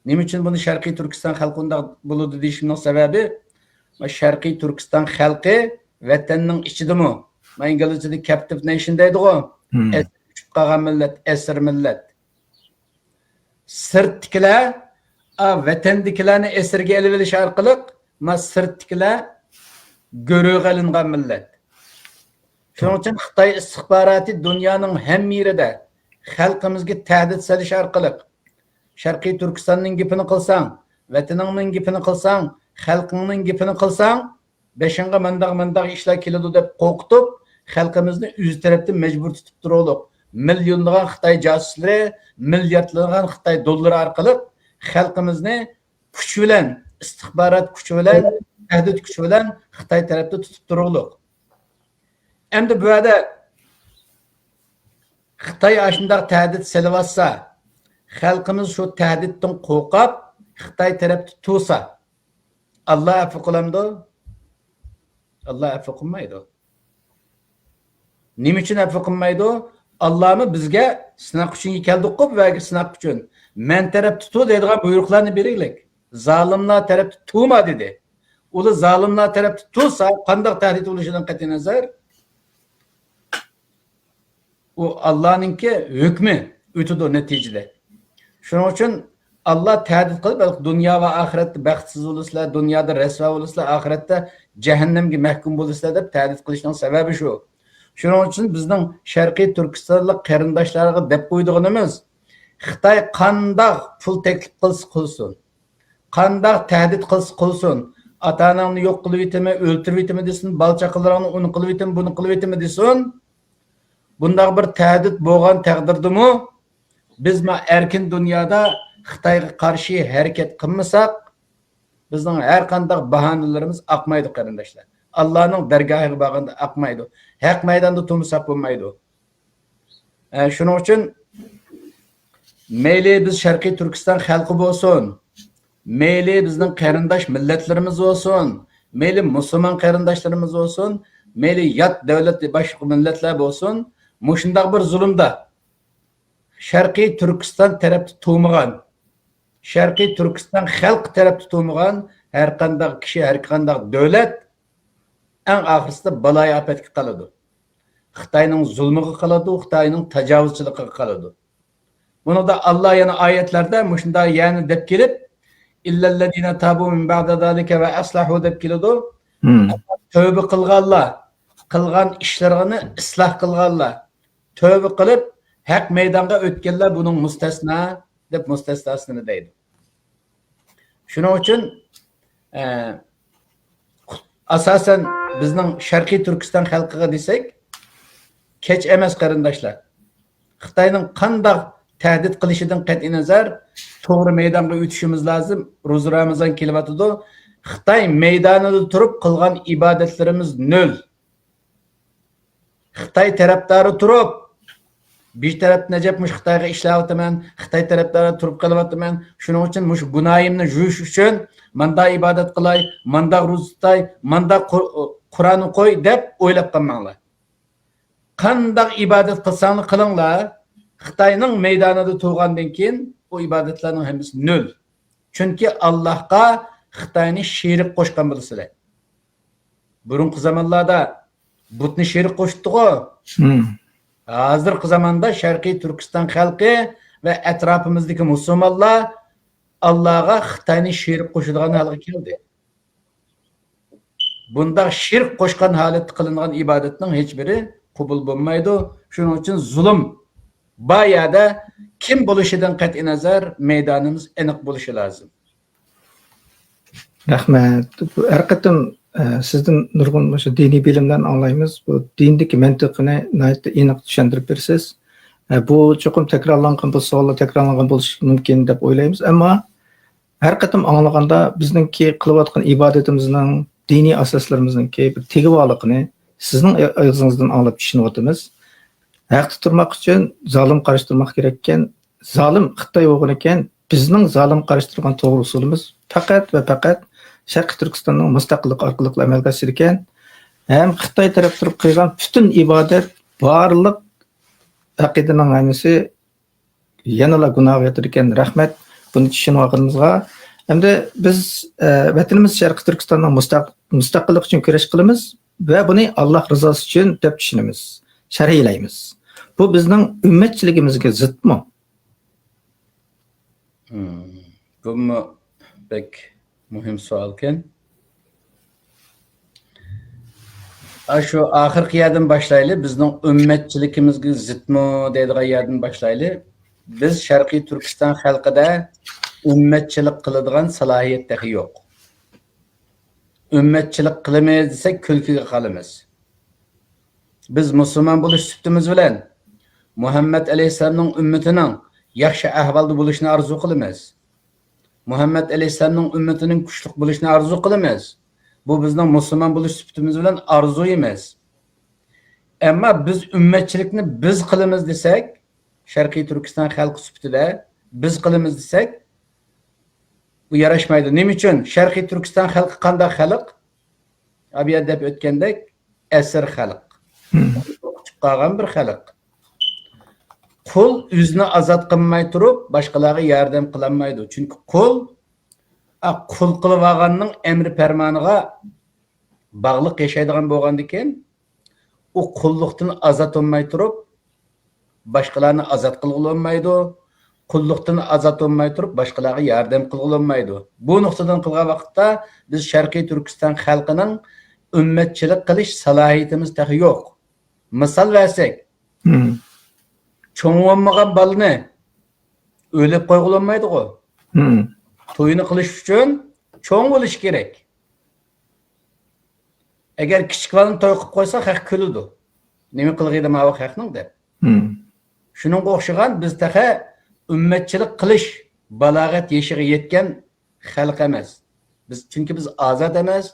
نېمە ئۈچۈن بۇنى شەرقىي تۈركىستان خەلقى ئۇنداق بولىدۇ دېيىشىمنىڭ سەۋەبى، شەرقىي تۈركىستان خەلقى ۋەتەننىڭ ئىچىدىمۇ، ما ئىنگلىزچىدە كەپتىپ نېيشن دەيدىغۇ، ئەسىر چۈشۈپ قالغان مىللەت، ئەسىر مىللەت. سىرتتىكىلەر، ئا، ۋەتەندىكىلەرنى ئەسىرگە ئېلىۋېلىش ئارقىلىق، ما سىرتتىكىلەر گۆرۈگە ئېلىنغان مىللەت. شۇنىڭ ئۈچۈن خىتاي ئىستىخباراتى دۇنيانىڭ ھەممە يېرىدە خەلقىمىزگە تەھدىت سېلىش ئارقىلىق، شەرقىي تۈركىستاننىڭ گېپىنى قىلساڭ، ۋەتىنىڭنىڭ گېپىنى قىلساڭ، خەلقىڭنىڭ گېپىنى قىلساڭ، بېشىڭغا مانداق، مانداق ئىشلار كېلىدۇ دەپ قورقۇتۇپ، خەلقىمىزنى ئۆز تەرەپتىن مەجبۇر تۇتۇپ تۇرۇۋالدۇق. مىليونلىغان خىتاي جاسۇسلىرى، مىلياردلىغان خىتاي دوللىرى ئارقىلىق خەلقىمىزنى كۈچ بىلەن، ئىستىخبارات كۈچى بىلەن، تەھدىت كۈچى بىلەن خىتاي تەرەپتە تۇتۇپ تۇرۇۋالدۇق. ئەمدى بۇ يەردە خىتاي ئاشۇنداق تەھدىت سېلىۋاتسا، خەلقىمىز شۇ تەھدىتتىن قورقۇپ، خىتاي تەرەپتە تۇرسا، ئاللا ئەپۇ قىلامدۇ؟ ئاللا ئەپۇ قىلمايدۇ. نېمە ئۈچۈن ئەپۇ قىلمايدۇ؟ ئاللامۇ بىزگە سىناق ئۈچۈن كەلدۇققۇ، بۇ يەرگە سىناق ئۈچۈن. مەن تەرەپتە تۇر دەيدىغان بۇيرۇقلارنى بېرىگلىك. زالىملار تەرەپتە تۇرما دېدى. ئۇلار زالىملار تەرەپتە تۇرسا، قانداق تەھدىت بولۇشىدىن قەتئىينەزەر، ئۇ ئاللانىڭكى ھۆكمى ئۆتىدۇ نەتىجىدە. شۇنىڭ ئۈچۈن ئاللا تەھدىت قىلىپ، دۇنيا ۋە ئاخىرەتتە بەختسىز بولىسىلەر، دۇنيادا رەسۋا بولىسىلەر، ئاخىرەتتە جەھەننەمگە مەھكۇم بولىسىلەر دەپ تەھدىت قىلىشنىڭ سەۋەبى شۇ. شۇنىڭ ئۈچۈن بىزنىڭ شەرقىي تۈركىستانلىق قېرىنداشلارغا دەپ قويىدىغىنىمىز، خىتاي قانداق پۇل تەكلىپ قىلسا قىلسۇن، قانداق تەھدىت قىلسا قىلسۇن، ئاتا-ئاناڭنى يوق قىلىۋېتىمەن، ئۆلتۈرۈۋېتىمەن دېسۇن، بالا-چاقىلىرىڭنى ئۇنى قىلىۋېتىمەن، بۇنى قىلىۋېتىمەن دېسۇن، بۇنداق بىر تەھدىت بولغان تەقدىردىمۇ، بىز ما ئەركىن دۇنيادا خىتايغا قارشى ھەرىكەت قىلمىساق، بىزنىڭ ھەر قانداق باھانىلىرىمىز ئاقمايدۇ، قېرىنداشلار. ئاللانىڭ دەرگاھىغا بارغاندا ئاقمايدۇ. ھەق مەيداندا تۇرمىساق بولمايدۇ. ئە، شۇنىڭ ئۈچۈن مەيلى بىز شەرقىي تۈركىستان خەلقى بولسۇن، مەيلى بىزنىڭ قېرىنداش مىللەتلىرىمىز بولسۇن، مەيلى مۇسۇلمان قېرىنداشلىرىمىز بولسۇن، مەيلى يات دۆلەت، باشقا مىللەتلەر بولسۇن، مۇشۇنداق بىر زۇلۇمدا شەرقىي تۈركىستان تەرەپتە تۇرمىغان، شەرقىي تۈركىستان خەلقى تەرەپتە تۇرمىغان ھەر قانداق كىشى، ھەر قانداق دۆلەت ئەڭ ئاخىرسىدا بالايىئاپەتكە قالىدۇ. خىتاينىڭ زۇلمىغا قالىدۇ، خىتاينىڭ تاجاۋۇزچىلىقىغا قالىدۇ. بۇنىڭدا ئاللا يەنە ئايەتلەردە مۇشۇنداق يەنە دەپ كېلىپ، «ئىللەللەزىنە تابۇ مىن بەئدە زالىكە ۋە ئەسلەھۇ» دەپ كېلىدۇ. تۆۋبە قىلغانلار، قىلغان ئىشلىرىنى ئىسلاھ قىلغانلار، تۆۋبە قىلىپ، ھەق مەيدانغا ئۆتكەنلەر بۇنىڭ مۇستەسنا دەپ مۇستەسناسىنى دەيدۇ. شۇنىڭ ئۈچۈن، ئە، ئاساسەن بىزنىڭ شەرقىي تۈركىستان خەلقىگە دېسەك، كەچ ئەمەس، قېرىنداشلار. خىتاينىڭ قانداق تەھدىت قىلىشىدىن قەتئىينەزەر، توغرا مەيدانغا ئۆتۈشىمىز لازىم. روزا رامىزان كېلىۋاتىدۇ. خىتاي مەيدانىدا تۇرۇپ قىلغان ئىبادەتلىرىمىز نۆل. خىتاي تەرەپدارى تۇرۇپ، بىر تەرەپتىن ئەجەب مۇشۇ خىتايغا ئىشلەۋاتىمەن، خىتاي تەرەپدارى تۇرۇپ قېلىۋاتىمەن، شۇنىڭ ئۈچۈن مۇشۇ گۇناھىمنى يۇيۇش ئۈچۈن مانداق ئىبادەت قىلاي، مانداق روزا تۇتاي، مانداق قۇر-، قۇرئان ئوقۇي دەپ ئويلاپ قالماڭلار. قانداق ئىبادەت قىلساڭلار قىلىڭلار، خىتاينىڭ مەيدانىدا تۇرغاندىن كېيىن ئۇ ئىبادەتلەرنىڭ ھەممىسى نۆل. چۈنكى ئاللاھقا خىتاينى شېرىك قوشقان بولىسىلەر. بۇرۇنقى زامانلاردا بۇتنى شېرىك قوشۇپتىغۇ. ھازىرقى زاماندا شەرقىي تۈركىستان خەلقى ۋە ئەتراپىمىزدىكى مۇسۇلمانلار ئاللاغا خىتاينى شېرىك قوشىدىغان ھالغا كەلدى. بۇنداق شىرك قوشقان ھالەتتە قىلىنغان ئىبادەتنىڭ ھېچبىرى قوبۇل بولمايدۇ. شۇنىڭ ئۈچۈن زۇلۇم بار يەردە كىم بولۇشىدىن قەتئىينەزەر، مەيدانىمىز ئېنىق بولۇشى لازىم. رەھمەت. بۇ ھەر قېتىم، ئە، سىزدىن نۇرغۇن مۇشۇ دىنىي بىلىملەرنى ئاڭلايمىز. بۇ دىندىكى مەنتىقىنى ناھايىتى ئېنىق چۈشەندۈرۈپ بېرىسىز. ئە، بۇ چوقۇم تەكرارلانغان، بۇ سوئاللار تەكرارلانغان بولۇشى مۇمكىن دەپ ئويلايمىز. ئەمما ھەر قېتىم ئاڭلىغاندا بىزنىڭكى قىلىۋاتقان ئىبادىتىمىزنىڭ، دىنىي ئاساسلىرىمىزنىڭكى بىر تېگىۋالىقىنى سىزنىڭ ئېغىزىڭىزدىن ئاڭلاپ چۈشىنىۋاتىمىز. ھەقتە تۇرماق ئۈچۈن زالىم قارشى تۇرماق كېرەككەن. زالىم خىتاي بولغىنىكەن، بىزنىڭ زالىمغا قارشى تۇرغان توغرا ئۇسۇلىمىز پەقەت ۋە پەقەت شەرقىي تۈركىستاننىڭ مۇستەقىللىقى ئارقىلىقلا ئەمەلگە ئاشىدىكەن. ھەم خىتاي تەرەپ تۇرۇپ قىلغان پۈتۈن ئىبادەت، بارلىق ئەقىدىنىڭ ھەممىسى يەنىلا گۇناھقا ياتىدىكەن. رەھمەت، بۇنى چۈشىنىۋالغىنىمىزغا. ئەمدى بىز، ئە، ۋەتىنىمىز شەرقىي تۈركىستاننىڭ مۇستەق-، مۇستەقىللىقى ئۈچۈن كۈرەش قىلىمىز ۋە بۇنى ئاللاھ رىزاسى ئۈچۈن دەپ چۈشىنىمىز، شەرھلەيمىز. بۇ بىزنىڭ ئۈممەتچىلىكىمىزگە زىتمۇ؟ مم. بۇمۇ بەك مۇھىم سوئالكەن. ئاشۇ ئاخىرقى يەردىن باشلايلى، بىزنىڭ ئۈممەتچىلىكىمىزگە زىتمۇ دەيدىغان يەردىن باشلايلى. بىز شەرقىي تۈركىستان خەلقىدە ئۈممەتچىلىك قىلىدىغان سالاھىيەت تېخى يوق. ئۈممەتچىلىك قىلىمىز دېسەك، كۈلكىگە قالىمىز. بىز مۇسۇلمان بولۇش سۈپىتىمىز بىلەن مۇھەممەد ئەلەيھىسسالامنىڭ ئۈممىتىنىڭ ياخشى ئەھۋالدا بولۇشىنى ئارزۇ قىلىمىز. مۇھەممەد ئەلەيھىسسالامنىڭ ئۈممىتىنىڭ كۈچلۈك بولۇشىنى ئارزۇ قىلىمىز. بۇ بىزنىڭ مۇسۇلمان بولۇش سۈپىتىمىز بىلەن ئارزۇيىمىز. ئەمما بىز ئۈممەتچىلىكنى بىز قىلىمىز دېسەك، شەرقىي تۈركىستان خەلقى سۈپىتىدە بىز قىلىمىز دېسەك، بۇ ياراشمايدۇ. نېمە ئۈچۈن؟ شەرقىي تۈركىستان خەلقى قانداق خەلق؟ ئابىيا دەپ ئۆتكەندەك، ئەسىر خەلق. مم. قۇتۇپ قالغان بىر خەلق. قۇل ئۆزىنى ئازاد قىلماي تۇرۇپ، باشقىلارغا ياردەم قىلالمايدۇ. چۈنكى قۇل، ئا، قۇل قىلىۋالغاننىڭ ئەمرى پەرمانىغا باغلىق ياشايدىغان بولغاندىكىن، ئۇ قۇللۇقتىن ئازاد بولماي تۇرۇپ، باشقىلارنى ئازاد قىلغىلى بولمايدۇ. قۇللۇقتىن ئازاد بولماي تۇرۇپ، باشقىلارغا ياردەم قىلغىلى بولمايدۇ. بۇ نۇقتىدىن قىلغان ۋاقىتتا، بىز شەرقىي تۈركىستان خەلقىنىڭ ئۈممەتچىلىك قىلىش سالاھىيىتىمىز تېخى يوق. مىسال بەرسەك، مم. چوڭ بولمىغان بالىنى ئۆيلەپ قويغىلى بولمايدىغۇ. مم. تويىنى قىلىش ئۈچۈن چوڭ بولۇش كېرەك. ئەگەر كىچىك بالىنى توي قىلىپ قويسا، خەق كۈلىدۇ. نېمە قىلغىيدى ماۋۇ خەقنىڭ دەپ. مم. شۇنىڭغا ئوخشىغان، بىز تېخى ئۈممەتچىلىك قىلىش بالاغەت يېشىغا يەتكەن خەلق ئەمەس. بىز، چۈنكى بىز ئازاد ئەمەس،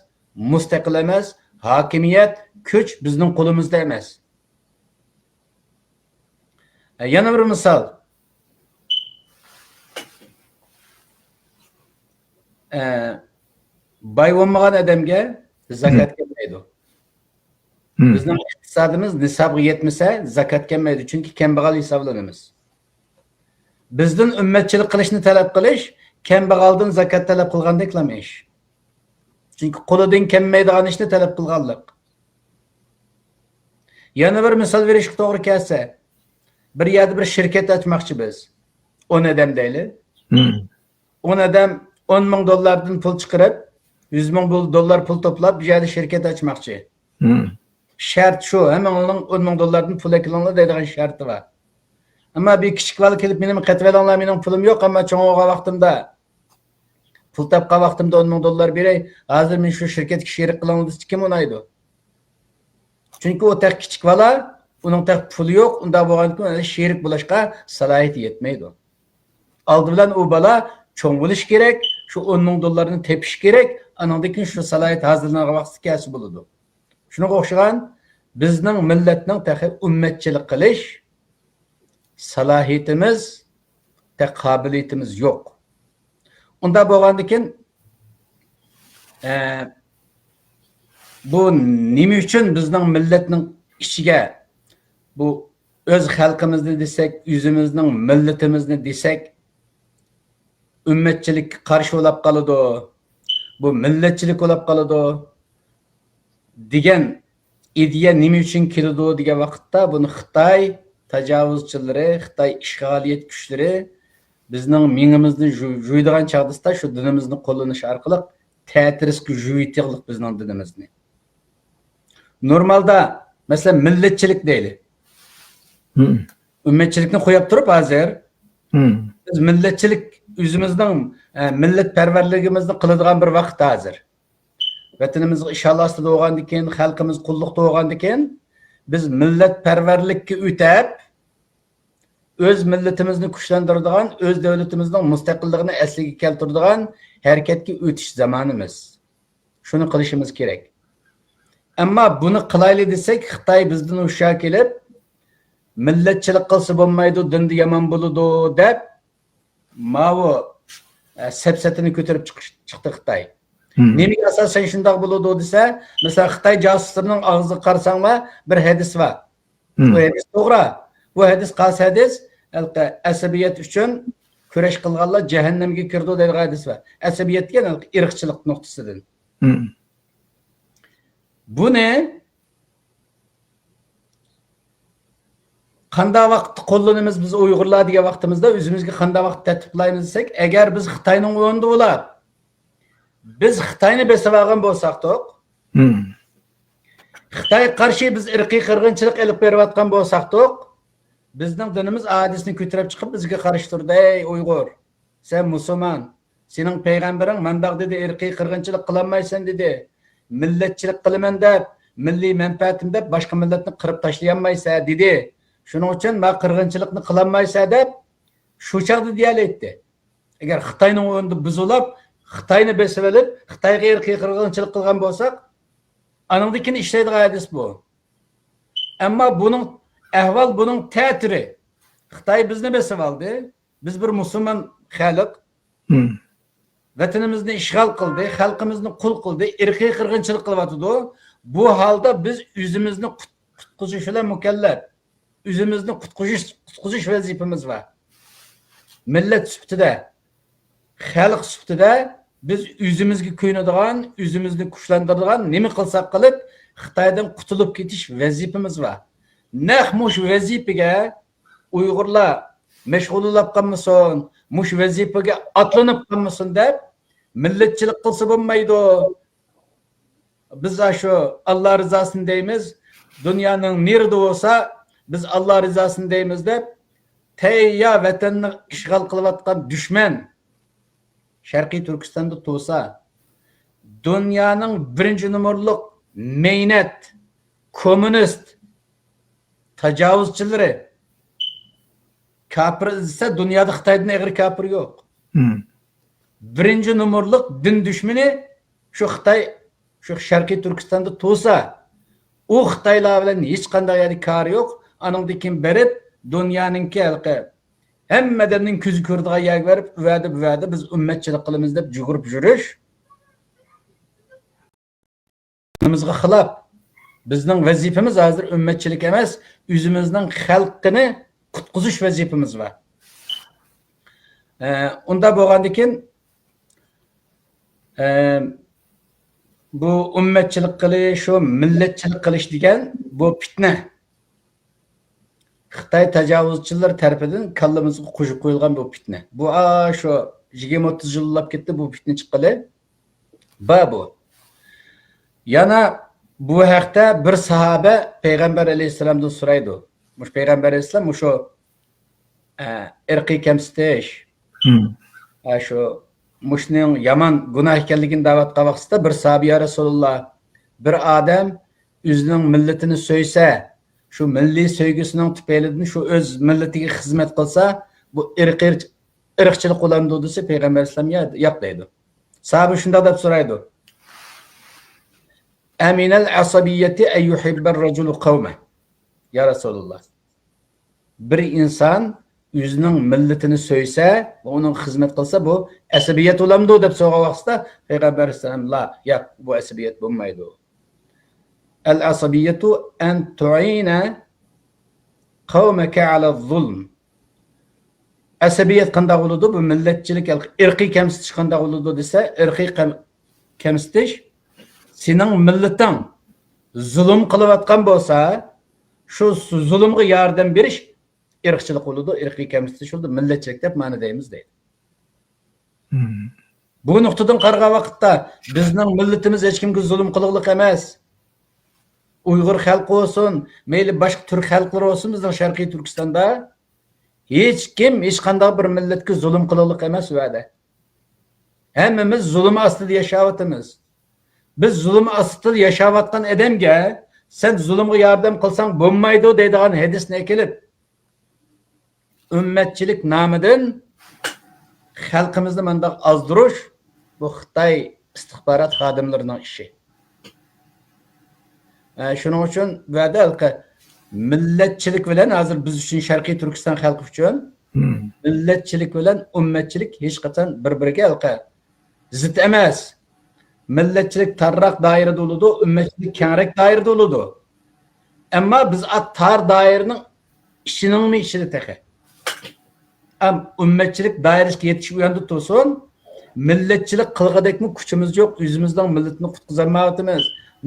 مۇستەقىل ئەمەس، ھاكىمىيەت، كۈچ بىزنىڭ قولىمىزدا ئەمەس. ئە، يەنە بىر مىسال. ئە، باي بولمىغان ئادەمگە زاكات كەلمەيدۇ. مم. بىزنىڭ ئىقتىسادىمىز نىسابقا يەتمىسە، زاكات كەلمەيدۇ، چۈنكى كەمبەغەل ھېسابلىنىمىز. بىزدىن ئۈممەتچىلىك قىلىشنى تەلەپ قىلىش كەمبەغەلدىن زاكات تەلەپ قىلغاندەكلا ئىش. چۈنكى قولىدىن كەلمەيدىغان ئىشنى تەلەپ قىلغانلىق. يەنە بىر مىسال بېرىشكە توغرا كەلسە، بىر يەردە بىر شىركەت ئاچماقچى بىز. ئون ئادەم دەيلى. مم. ئون ئادەم ئون مىڭ دوللاردىن پۇل چىقىرىپ، يۈز مىڭ بۇ دوللار پۇل توپلاپ، بۇ يەردە شىركەت ئاچماقچى. مم. شەرت شۇ، ھەممىڭلارنىڭ ئون مىڭ دوللاردىن پۇل ئەكىلىڭلار دەيدىغان شەرتى بار. ئەمما بىر كىچىك بالا كېلىپ، مېنى قېتىۋېلىڭلار، مېنىڭ پۇلۇم يوق، ئەمما چوڭ بولغان ۋاقتىمدا، پۇل تاپقان ۋاقتىمدا ئون مىڭ دوللار بېرەي، ھازىر مېنى شۇ شىركەتكە شېرىك قىلىڭلار دېسە، كىم ئۇنايدۇ؟ چۈنكى ئۇ تېخى كىچىك بالا، ئۇنىڭ تېخى پۇلى يوق، ئۇنداق بولغاندىكىن شېرىك بولۇشقا سالاھىيىتى يەتمەيدۇ. ئالدى بىلەن ئۇ بالا چوڭ بولۇشى كېرەك، شۇ ئون مىڭ دوللارنى تېپىشى كېرەك، ئانىڭدىن كېيىن شۇ سالاھىيەت ھازىرلانغان ۋاقتىدا كەلسە بولىدۇ. شۇنىڭغا ئوخشىغان، بىزنىڭ مىللەتنىڭ تېخى ئۈممەتچىلىك قىلىش سالاھىيىتىمىز، تېخى قابىلىيىتىمىز يوق. ئۇنداق بولغاندىكىن، ئە، بۇ نېمە ئۈچۈن بىزنىڭ مىللەتنىڭ ئىچىگە بۇ ئۆز خەلقىمىزنى دېسەك، ئۆزىمىزنىڭ مىللىتىمىزنى دېسەك، ئۈممەتچىلىككە قارشى بولاپ قالىدۇ، بۇ مىللەتچىلىك بولاپ قالىدۇ دېگەن ئىدىيە نېمە ئۈچۈن كېلىدۇ دېگەن ۋاقىتتا، بۇنى خىتاي تاجاۋۇزچىلىرى، خىتاي ئىشغالىيەت كۈچلىرى بىزنىڭ مېڭىمىزنى جۇ-، جۇيىدىغان چاغدىسىدا شۇ دىنىمىزنى قوللىنىش ئارقىلىق تەتۈرىسكە جۇيۇۋېتىغلىق بىزنىڭ دىنىمىزنى. نورمالدا، مەسىلەن، مىللەتچىلىك دەيلى. مم. ئۈممەتچىلىكنى قويۇپ تۇرۇپ ھازىر، مم. بىز مىللەتچىلىك، ئۆزىمىزنىڭ، ئە، مىللەتپەرۋەرلىكىمىزنى قىلىدىغان بىر ۋاقىت ھازىر. ۋەتىنىمىزغا ئىشغال ئاستىدا بولغاندىكىن، خەلقىمىز قۇللۇقتا بولغاندىكىن، بىز مىللەتپەرۋەرلىككە ئۆتەپ، ئۆز مىللىتىمىزنى كۈچلەندۈرىدىغان، ئۆز دۆلىتىمىزنىڭ مۇستەقىللىقىنى ئەسلىگە كەلتۈرىدىغان ھەرىكەتكە ئۆتۈش زامانىمىز. شۇنى قىلىشىمىز كېرەك. ئەمما بۇنى قىلايلى دېسەك، خىتاي بىزدىن ھوشيار كېلىپ، مىللەتچىلىك قىلسا بولمايدۇ، دىندا يامان بولىدۇ دەپ، ماۋۇ، ئە، سەپسەتىنى كۆتۈرۈپ چىقىش، چىقتى خىتاي. مم. نېمىگە ئاساسەن شۇنداق بولىدۇ دېسە، مىسال، خىتاي جاسۇسلىرىنىڭ ئاغزىغا قارىساڭلار، بىر ھەدىس بار. مم. بۇ ھەدىس توغرا. بۇ ھەدىس قايسى ھەدىس؟ ھېلىقى ئەسەبىيەت ئۈچۈن كۈرەش قىلغانلار جەھەننەمگە كىرىدۇ دەيدىغان ھەدىس بار. ئەسەبىيەت دېگەن ھېلىقى ئىرقچىلىق نۇقتىسىدىن. مم. بۇنى قانداق ۋاقىتتا قوللىنىمىز بىز ئۇيغۇرلار دېگەن ۋاقتىمىزدا، ئۆزىمىزگە قانداق ۋاقىت تەرتىپلايمىز دېسەك، ئەگەر بىز خىتاينىڭ ئورنىدا بولاپ، بىز خىتاينى بېسىۋالغان بولساقتۇق، مم. خىتايغا قارشى بىز ئىرقىي قىرغىنچىلىق ئېلىپ بېرىۋاتقان بولساقتۇق، بىزنىڭ دىنىمىز ئادىسىنى كۆتۈرۈپ چىقىپ بىزگە قارشى تۇرىدۇ، ئەي ئۇيغۇر! سەن مۇسۇلمان، سېنىڭ پەيغەمبىرىڭ مانداق دېدى، ئىرقىي قىرغىنچىلىق قىلالمايسەن دېدى. مىللەتچىلىك قىلىمەن دەپ، مىللىي مەنپەئەتىم دەپ باشقا مىللەتنى قىرىپ تاشلىيالمايسەن دېدى. شۇنىڭ ئۈچۈن ما قىرغىنچىلىقنى قىلالمايسەن دەپ شۇ چاغدا دېيەلەيتتى. ئەگەر خىتاينىڭ ئورنىدا بىز ئۇلاپ، خىتاينى بېسىۋېلىپ، خىتايغا ئىرقىي قىرغىنچىلىق قىلغان بولساق، ئانىڭدىن كېيىن ئىشلەيدىغان ھەدىس بۇ. ئەمما بۇنىڭ ئەھۋال بۇنىڭ تەتۈرى. خىتاي بىزنى بېسىۋالدى. بىز بىر مۇسۇلمان خەلق. مم. ۋەتىنىمىزنى ئىشغال قىلدى، خەلقىمىزنى قۇل قىلدى، ئىرقىي قىرغىنچىلىق قىلىۋاتىدۇ. بۇ ھالدا بىز ئۆزىمىزنى قۇت-، قۇتقۇزۇش بىلەن مۇكەللەپ. ئۆزىمىزنى قۇتقۇزۇش، قۇتقۇزۇش ۋەزىپىمىز بار. مىللەت سۈپىتىدە، خەلق سۈپىتىدە بىز ئۆزىمىزگە كۆيۈنىدىغان، ئۆزىمىزنى كۈچلەندۈرىدىغان نېمە قىلساق قىلىپ، خىتايدىن قۇتۇلۇپ كېتىش ۋەزىپىمىز بار. نەق مۇشۇ ۋەزىپىگە ئۇيغۇرلار مەشغۇللىنىپ قالمىسۇن، مۇشۇ ۋەزىپىگە ئاتلىنىپ قالمىسۇن دەپ، مىللەتچىلىك قىلسا بولمايدۇ. بىز ئاشۇ ئاللا رىزاسىنى دەيمىز، دۇنيانىڭ نېرىدە بولسا، بىز ئاللا رىزاسىنى دەيمىز دەپ، تەييار ۋەتەننى ئىشغال قىلىۋاتقان دۈشمەن شەرقىي تۈركىستاندا تۇرسا، دۇنيانىڭ بىرىنچى نومۇرلۇق مەينەت، كوممۇنىست، تاجاۋۇزچىلىرى، كاپىر ئىزدىسە، دۇنيادا خىتايدىن ئېغىر كاپىر يوق. مم. بىرىنچى نومۇرلۇق دىن دۈشمىنى شۇ خىتاي، شۇ شەرقىي تۈركىستاندا تۇرسا، ئۇ خىتايلار بىلەن ھېچقانداق يەردە كارى يوق. ئانىڭدىن كېيىن بېرىپ دۇنيانىڭكى ھېلىقى ھەممە ئادەمنىڭ كۆزى كۆرىدىغان يەرگە بېرىپ، ئۇ يەردە، بۇ يەردە بىز ئۈممەتچىلىك قىلىمىز دەپ يۈگۈرۈپ يۈرۈش دىنىمىزغا خىلاپ. بىزنىڭ ۋەزىپىمىز ھازىر ئۈممەتچىلىك ئەمەس، ئۆزىمىزنىڭ خەلقىنى قۇتقۇزۇش ۋەزىپىمىز بار. ئە، ئۇنداق بولغاندىكىن، ئە، بۇ ئۈممەتچىلىك قىلىش، شۇ مىللەتچىلىك قىلىش دېگەن بۇ پىتنە. خىتاي تاجاۋۇزچىلىرى تەرىپىدىن كاللىمىزغا قويۇپ قويۇلغان بۇ پىتنە. بۇ، ئا، شۇ يىگىرمە ئوتتۇز يىللاپ كەتتى بۇ پىتنە چىققىلى. بار بۇ. يەنە بۇ ھەقتە بىر ساھابە پەيغەمبەر ئەلەيھىسسالامدىن سورايدۇ. مۇشۇ پەيغەمبەر ئەلەيھىسسالام مۇشۇ، ئە، ئىرقىي كەمسىتىش، مم. ئە، شۇ مۇشۇنىڭ يامان گۇناھ ئىكەنلىكىنى دەۋاتقان ۋاقتىدا بىر ساھابە، يا رەسۇلاللا، بىر ئادەم ئۆزىنىڭ مىللىتىنى سۆيسە، شۇ مىللىي سۆيگۈسىنىڭ تۈپەيلىدىن شۇ ئۆز مىللىتىگە خىزمەت قىلسا، بۇ ئىرقىي، ئىرقچىلىق بولامدۇ دېسە، پەيغەمبەر ئەلەيھىسسالام يا-، ياق دەيدۇ. ساھابە شۇنداق دەپ سورايدۇ. ئەمىنەل ئەسەبىييەتى ئەن يۇھىببەر رەجۇلۇ قەۋمە. يا رەسۇلاللا. بىر ئىنسان ئۆزىنىڭ مىللىتىنى سۆيسە ۋە ئۇنىڭغا خىزمەت قىلسا، بۇ ئەسەبىيەت بولامدۇ دەپ سورىغان ۋاقتىدا پەيغەمبەر ئەلەيھىسسالام، لا، ياق، بۇ ئەسەبىيەت بولمايدۇ. ئەل ئەسەبىييەتۇ ئەن تۇئىنە قەۋمەكە ئەلە زۇلم. ئەسەبىيەت قانداق بولىدۇ؟ بۇ مىللەتچىلىك، ئىرقىي كەمسىتىش قانداق بولىدۇ دېسە، ئىرقىي قەم-، كەمسىتىش، سېنىڭ مىللىتىڭ زۇلۇم قىلىۋاتقان بولسا، شۇ زۇلۇمغا ياردەم بېرىش ئىرقچىلىق بولىدۇ، ئىرقىي كەمسىتىش بولىدۇ، مىللەتچىلىك دەپ مانا دەيمىز دەيدۇ. مم. بۇ نۇقتىدىن قارىغان ۋاقىتتا، بىزنىڭ مىللىتىمىز ھېچكىمگە زۇلۇم قىلغۇلۇق ئەمەس. ئۇيغۇر خەلقى بولسۇن، مەيلى باشقا تۈرك خەلقلىرى بولسۇن، بىزنىڭ شەرقىي تۈركىستاندا ھېچكىم، ھېچقانداق بىر مىللەتكە زۇلۇم قىلغۇلۇق ئەمەس ئۇ يەردە. ھەممىمىز زۇلۇم ئاستىدا ياشاۋاتىمىز. بىز زۇلۇم ئاستىدا ياشاۋاتقان ئادەمگە سەن زۇلۇمغا ياردەم قىلساڭ بولمايدۇ دەيدىغان ھەدىسنى ئەكېلىپ، ئۈممەتچىلىك نامىدىن خەلقىمىزنى مانداق ئازدۇرۇش، بۇ خىتاي ئىستىخبارات خادىملىرىنىڭ ئىشى. ئە، شۇنىڭ ئۈچۈن بۇ يەردە ھېلىقى مىللەتچىلىك بىلەن ھازىر بىز ئۈچۈن، شەرقىي تۈركىستان خەلقى ئۈچۈن مىللەتچىلىك بىلەن ئۈممەتچىلىك ھېچقاچان بىر-بىرىگە ھېلىقى زىت ئەمەس. مىللەتچىلىك تارراق دائىرىدە بولىدۇ، ئۈممەتچىلىك كەڭرەك دائىرىدە بولىدۇ. ئەمما بىز ئا تار دائىرىنىڭ ئىچىنىڭمۇ ئىچىدە تېخى. ئەم، ئۈممەتچىلىك دائىرىسىگە يېتىش ئۇ ياندا تۇرسۇن، مىللەتچىلىك قىلغۇدەكمۇ كۈچىمىز يوق، ئۆزىمىزنىڭ مىللىتىنى قۇتقۇزالمايۋاتىمىز.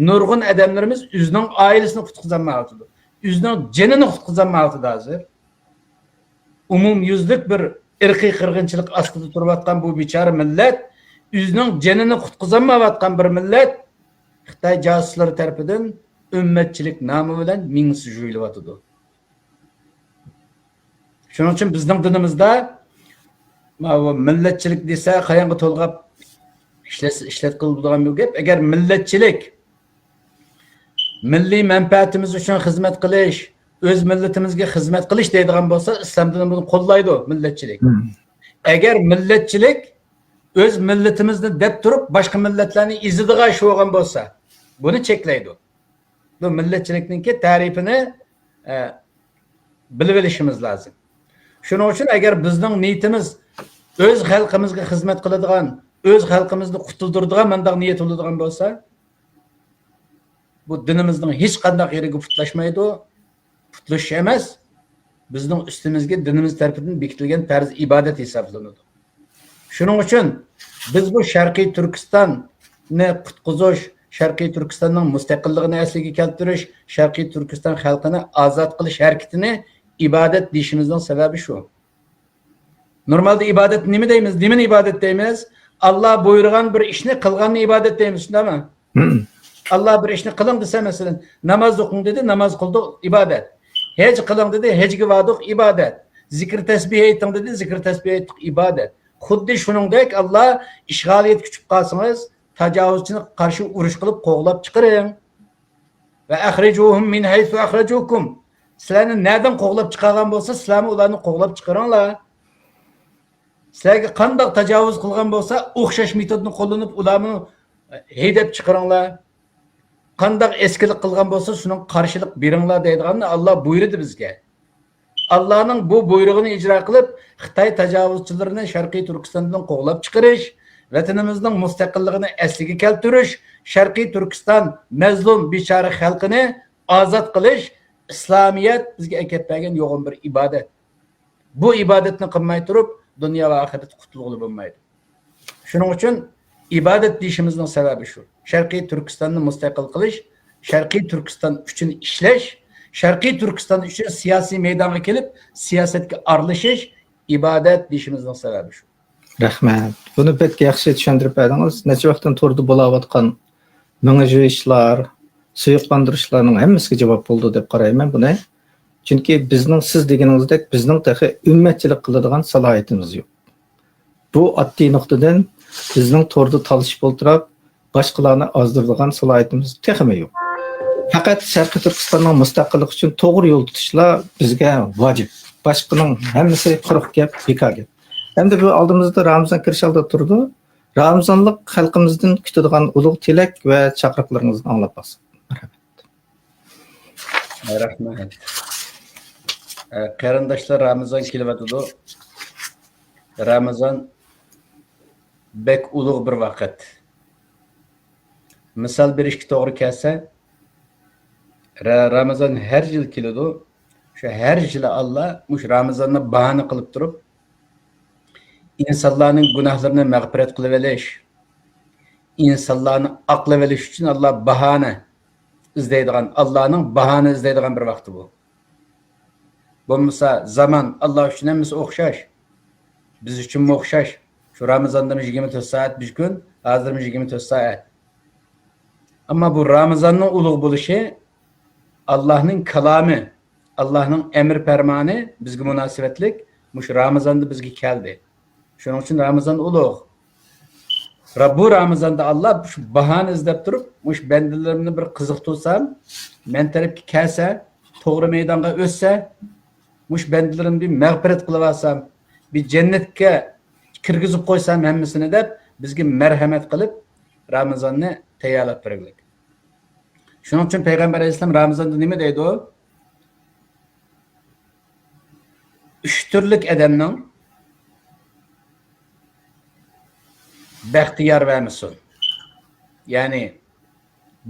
نۇرغۇن ئادەملىرىمىز ئۆزىنىڭ ئائىلىسىنى قۇتقۇزالمايۋاتىدۇ. ئۆزىنىڭ جېنىنى قۇتقۇزالمايۋاتىدۇ ھازىر. ئومۇميۈزلۈك بىر ئىرقىي قىرغىنچىلىق ئاستىدا تۇرۇۋاتقان بۇ بىچارە مىللەت، ئۆزىنىڭ جېنىنى قۇتقۇزالمايۋاتقان بىر مىللەت خىتاي جاسۇسلىرى تەرىپىدىن ئۈممەتچىلىك نامى بىلەن مېڭىسى جۇيۇلۇۋاتىدۇ. شۇنىڭ ئۈچۈن بىزنىڭ دىنىمىزدا ماۋۇ مىللەتچىلىك دېسە، قاياڭغا تولغاپ ئىشلەتسە، ئىشلەتكىلى بولىدىغان بىر گەپ. ئەگەر مىللەتچىلىك مىللىي مەنپەئەتىمىز ئۈچۈن خىزمەت قىلىش، ئۆز مىللىتىمىزگە خىزمەت قىلىش دەيدىغان بولسا، ئىسلام دىنى بۇنى قوللايدۇ، مىللەتچىلىك. مم. ئەگەر مىللەتچىلىك ئۆز مىللىتىمىزنى دەپ تۇرۇپ، باشقا مىللەتلەرنى ئېزىدىغان ئىش بولغان بولسا، بۇنى چەكلەيدۇ. بۇ مىللەتچىلىكنىڭكى تەرىپىنى، ئە، بىلىۋېلىشىمىز لازىم. شۇنىڭ ئۈچۈن ئەگەر بىزنىڭ نىيىتىمىز ئۆز خەلقىمىزگە خىزمەت قىلىدىغان، ئۆز خەلقىمىزنى قۇتۇلدۇرىدىغان مۇنداق نىيەت بولىدىغان بولسا، بۇ دىنىمىزنىڭ ھېچقانداق يېرىگە پۇتلاشمايدۇ. پۇتلىشىش ئەمەس، بىزنىڭ ئۈستىمىزگە دىنىمىز تەرىپىدىن بېكىتىلگەن پەرز ئىبادەت ھېسابلىنىدۇ. شۇنىڭ ئۈچۈن بىز بۇ شەرقىي تۈركىستاننى قۇتقۇزۇش، شەرقىي تۈركىستاننىڭ مۇستەقىللىقىنى ئەسلىگە كەلتۈرۈش، شەرقىي تۈركىستان خەلقىنى ئازاد قىلىش ھەرىكىتىنى ئىبادەت دېيىشىمىزنىڭ سەۋەبى شۇ. نورمالدا ئىبادەت نېمە دەيمىز؟ نېمىنى ئىبادەت دەيمىز؟ ئاللا بۇيرۇغان بىر ئىشنى قىلغاننى ئىبادەت دەيمىز، شۇنداقمۇ؟ مم. ئاللا بىر ئىشنى قىلىڭ دېسە، مەسىلەن، ناماز ئوقۇڭ دېدى، ناماز قىلدۇق، ئىبادەت. ھەج قىلىڭ دېدى، ھەجگە باردۇق، ئىبادەت. زىكىر تەسبىھ ئېيتىڭ دېدى، زىكىر تەسبىھ ئېيتتۇق، ئىبادەت. خۇددى شۇنىڭدەك ئاللا ئىشغالىيەتكە چۈشۈپ قالسىڭىز، تاجاۋۇزچىنى قارشى ئۇرۇش قىلىپ قوغلاپ چىقىرىڭ. ۋە ئەخرىجۇھۇم مىن ھەيسۇ ئەخرەجۇكۇم. سىلەرنى نەدىن قوغلاپ چىقارغان بولسا، سىلەرمۇ ئۇلارنى قوغلاپ چىقىرىڭلار. سىلەرگە قانداق تاجاۋۇز قىلغان بولسا، ئوخشاش مېتودنى قوللىنىپ، ئۇلارمۇ ھەيدەپ چىقىرىڭلار. قانداق ئەسكىلىك قىلغان بولسا، شۇنىڭغا قارشىلىق بېرىڭلار دەيدىغاننى ئاللا بۇيرۇدى بىزگە. ئاللانىڭ بۇ بۇيرۇقىنى ئىجرا قىلىپ، خىتاي تاجاۋۇزچىلىرىنى شەرقىي تۈركىستاندىن قوغلاپ چىقىرىش، ۋەتىنىمىزنىڭ مۇستەقىللىقىنى ئەسلىگە كەلتۈرۈش، شەرقىي تۈركىستان مەزلۇم بىچارە خەلقىنى ئازاد قىلىش، ئىسلامىيەت بىزگە ئەكەپ بەرگەن يوغان بىر ئىبادەت. بۇ ئىبادەتنى قىلماي تۇرۇپ، دۇنيا ۋە ئاخىرەتتە قۇتۇلغىلى بولمايدۇ. شۇنىڭ ئۈچۈن ئىبادەت دېيىشىمىزنىڭ سەۋەبى شۇ. شەرقىي تۈركىستاننى مۇستەقىل قىلىش، شەرقىي تۈركىستان ئۈچۈن ئىشلەش، شەرقىي تۈركىستان ئۈچۈن سىياسىي مەيدانغا كېلىپ، سىياسەتكە ئارىلىشىش، ئىبادەت دېيىشىمىزنىڭ سەۋەبى شۇ. رەھمەت. بۇنى بەك ياخشى چۈشەندۈرۈپ بەردىڭىز. نەچچە ۋاقىتتىن توردا بولاۋاتقان مىڭىشىشلار، سۇيۇقلاندۇرۇشلارنىڭ ھەممىسىگە جاۋاب بولىدۇ دەپ قارايمەن بۇنى. چۈنكى بىزنىڭ سىز دېگىنىڭىزدەك بىزنىڭ تېخى ئۈممەتچىلىك قىلىدىغان سالاھىيىتىمىز يوق. بۇ ئاددىي نۇقتىدىن بىزنىڭ توردا تالىشىپ ئولتۇراپ، باشقىلارنى ئازدۇرىدىغان سالاھىيىتىمىز تېخىمۇ يوق. پەقەت شەرقىي تۈركىستاننىڭ مۇستەقىللىقى ئۈچۈن توغرا يول تۇتۇشلا بىزگە ۋاجىپ. باشقىنىڭ ھەممىسى قۇرۇق گەپ، بىكار گەپ. ئەمدى بۇ ئالدىمىزدا رامىزان كىرىش ئالدىدا تۇرىدۇ. رامىزانلىق خەلقىمىزدىن كۈتىدىغان ئۇلۇغ تىلەك ۋە چاقىرىقلىرىڭىزنى ئاڭلاپ باقساق. مەرھەمەت. رەھمەت. ئە، قېرىنداشلار، رامىزان كېلىۋاتىدۇ. رامىزان بەك ئۇلۇغ بىر ۋاقىت. مىسال بېرىشكە توغرا كەلسە، را-، رامىزان ھەر يىل كېلىدۇ. شۇ ھەر يىلى ئاللا مۇشۇ رامىزاننى باھانە قىلىپ تۇرۇپ، ئىنسانلارنىڭ گۇناھلىرىنى مەغپىرەت قىلىۋېلىش، ئىنسانلارنى ئاقلىۋېلىش ئۈچۈن ئاللا باھانە ئىزدەيدىغان، ئاللانىڭ باھانە ئىزدەيدىغان بىر ۋاقتى بۇ. بولمىسا زامان ئاللا ئۈچۈن ھەممىسى ئوخشاش. بىز ئۈچۈنمۇ ئوخشاش. شۇ رامىزاندىمۇ يىگىرمە تۆت سائەت بىر كۈن، ھازىرمۇ يىگىرمە تۆت سائەت. ئەمما بۇ رامىزاننىڭ ئۇلۇغ بولۇشى ئاللانىڭ كالامى، ئاللانىڭ ئەمر پەرمانى بىزگە مۇناسىۋەتلىك مۇشۇ رامىزاندا بىزگە كەلدى. شۇنىڭ ئۈچۈن رامىزان ئۇلۇغ. را-، بۇ رامىزاندا ئاللا شۇ باھانى ئىزدەپ تۇرۇپ، مۇشۇ بەندىلىرىمنى بىر قىزىقتۇرسام، مەن تەرەپكە كەلسە، توغرا مەيدانغا ئۆتسە، مۇشۇ بەندىلىرىمنى بىر مەغپىرەت قىلىۋالسام، بىر جەننەتكە كىرگۈزۈپ قويسام ھەممىسىنى دەپ، بىزگە مەرھەمەت قىلىپ، رامىزاننى تەييارلاپ بەرگۈلۈك. شۇنىڭ ئۈچۈن پەيغەمبەر ئەلەيھىسسالام رامىزاندا نېمە دەيدۇ؟ ئۈچ تۈرلۈك ئادەمنىڭ بەختى يار بەرمىسۇن. يەنى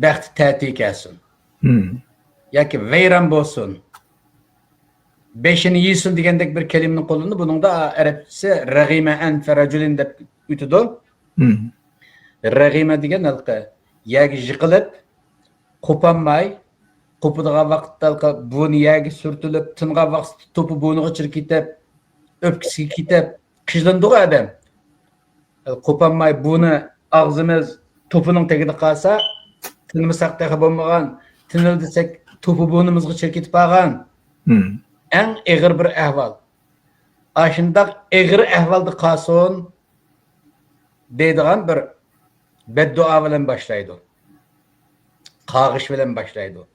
بەختى تەتۈر كەلسۇن. مم. ياكى ۋەيران بولسۇن. بېشىنى يېسۇن دېگەندەك بىر كەلىمىنى قوللىنىدۇ. بۇنىڭدا ئەرەبچىسى رەغىمە ئەنفە رەجۇلىن دەپ ئۆتىدۇ. مم. رەغىمە دېگەن ھېلىقى يەرگە يىقىلىپ، قوپالماي، قوپىدىغان ۋاقىتتا بۇنى يەرگە سۈرتۈلۈپ، تىنغان ۋاقىتتا توپا بۇنىغا چىرىپ كېتىپ، ئۆپكىسىگە كېتىپ، قىينىلىدىغۇ ئادەم. قوپالماي بۇنى ئاغزىمىز توپىنىڭ تېگىدە قالسا، تىنمىساق تېخى بولمىغان، تىنىل دېسەك توپا بۇنىمىزغا چىرىپ كېتىپ قالغان. مم. ئەڭ ئېغىر بىر ئەھۋال. ئاشۇنداق ئېغىر ئەھۋالدا قالسۇن دەيدىغان بىر بەددۇئا بىلەن باشلايدۇ. قارغىش بىلەن باشلايدۇ.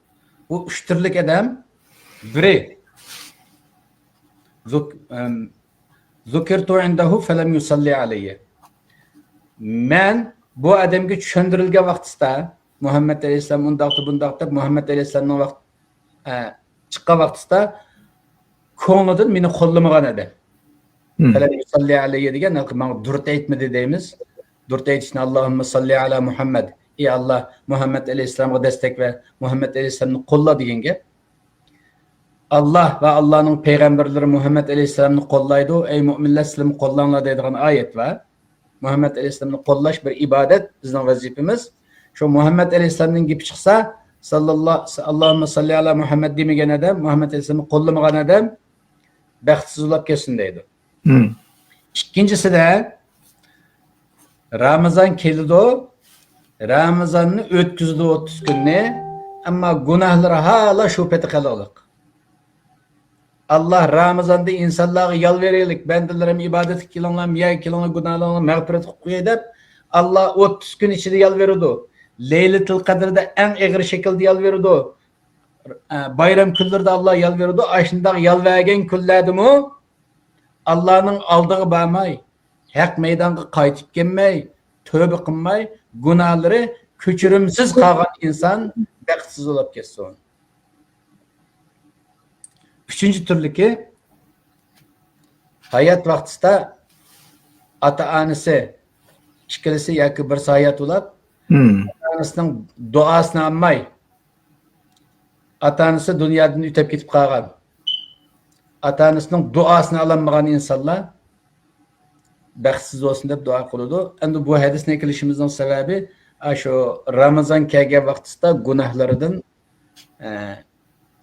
بۇ ئۈچ تۈرلۈك ئادەم، بىرى، زۇك-، ئەم، زۇكىرتۇ ئىندەھۇ فەلەم يۇسەللى ئەلەييە. مەن بۇ ئادەمگە چۈشەندۈرۈلگەن ۋاقتىسىدا، مۇھەممەد ئەلەيھىسسالام ئۇنداقتى، بۇنداقتى دەپ، مۇھەممەد ئەلەيھىسسالامنىڭ ۋاقتى ئە، چىققان ۋاقتىسىدا كۆڭلىدىن مېنى قوللىمىغان ئادەم. مم. فەلەم يۇسەللى ئەلەييە دېگەن، ماڭا دۇرۇت ئېيتمىدى دەيمىز. دۇرۇت ئېيتىشنى، ئاللاھۇممە ساللى ئەلا مۇھەممەد. ئى ئاللا، مۇھەممەد ئەلەيھىسسالامغا دەستەك بەر، مۇھەممەد ئەلەيھىسسالامنى قوللا دېگەن گەپ. ئاللا ۋە ئاللانىڭ پەيغەمبەرلىرى مۇھەممەد ئەلەيھىسسالامنى قوللايدۇ، ئەي مۆمىنلەر، سىلەرمۇ قوللاڭلار دەيدىغان ئايەت بار. مۇھەممەد ئەلەيھىسسالامنى قوللاش بىر ئىبادەت، بىزنىڭ ۋەزىپىمىز. شۇ مۇھەممەد ئەلەيھىسسالامنىڭ گېپى چىقسا، ساللاللا-، ئاللاھۇممە ساللى ئەلا مۇھەممەد دېمىگەن ئادەم، مۇھەممەد ئەلەيھىسسالامنى قوللىمىغان ئادەم بەختسىز بولاپ كەتسۇن دەيدۇ. مم. ئىككىنچىسىدە، رامىزان كېلىدۇ، رامىزاننى ئۆتكۈزىدۇ ئوتتۇز كۈننى، ئەمما گۇناھلىرى ھالا شۇ پېتى قېلىغلىق. ئاللا رامىزاندا ئىنسانلارغا يالۋۇرۇۋېرەيلى، بەندىلىرىم، ئىبادەتكە كېلىڭلار، يەرگە كېلىڭلار، گۇناھلىرىڭلارنى مەغپىرەت قىلىپ قوياي دەپ، ئاللا ئوتتۇز كۈن ئىچىدە يالۋۇرىدۇ. لەيلىتۇل قەدىردە ئەڭ ئېغىر شەكىلدە يالۋۇرىدۇ. ئە، بايرام كۈنلىرىدە ئاللا يالۋۇرىدۇ. ئاشۇنداق يالۋۇرغان كۈنلەردىمۇ ئاللانىڭ ئالدىغا بارماي، ھەق مەيدانغا قايتىپ كەلمەي، تۆبە قىلماي، گۇناھلىرى كەچۈرۈمسىز قالغان ئىنسان بەختسىز بولاپ كەتسۇن. ئۈچىنچى تۈرلۈكى، ھايات ۋاقتىسىدا ئاتا-ئانىسى، ئىككىلىسى ياكى بىرسى ھايات بولاپ، مم. ئاتا-ئانىسىنىڭ دۇئاسىنى ئالماي، ئاتا-ئانىسى دۇنيادىن ئۆتۈپ كېتىپ قالغان، ئاتا-ئانىسىنىڭ دۇئاسىنى ئالالمىغان ئىنسانلار بەختسىز بولسۇن دەپ دۇئا قىلىدۇ. ئەمدى بۇ ھەدىسنى ئەكېلىشىمىزنىڭ سەۋەبى، ئاشۇ رامىزان كەلگەن ۋاقتىسىدا گۇناھلىرىدىن، ئە،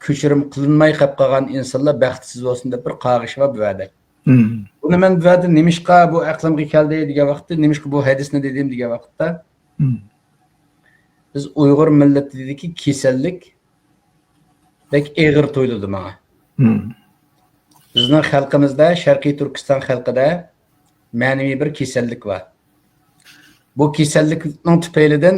كەچۈرۈم قىلىنماي قېلىپ قالغان ئىنسانلار بەختسىز بولسۇن دەپ بىر قارىغىش بار بۇ يەردە. مم. بۇنى مەن بۇ يەردە نېمىشقا بۇ ئەقلىمگە كەلدى دېگەن ۋاقىتتا، نېمىشقا بۇ ھەدىسنى دېدىم دېگەن ۋاقىتتا، مم. بىز ئۇيغۇر مىللىتىدىكى كېسەللىك بەك ئېغىر تۇيۇلىدۇ ماڭا. مم. بىزنىڭ خەلقىمىزدە، شەرقىي تۈركىستان خەلقىدە مەنىۋى بىر كېسەللىك بار. بۇ كېسەللىكنىڭ تۈپەيلىدىن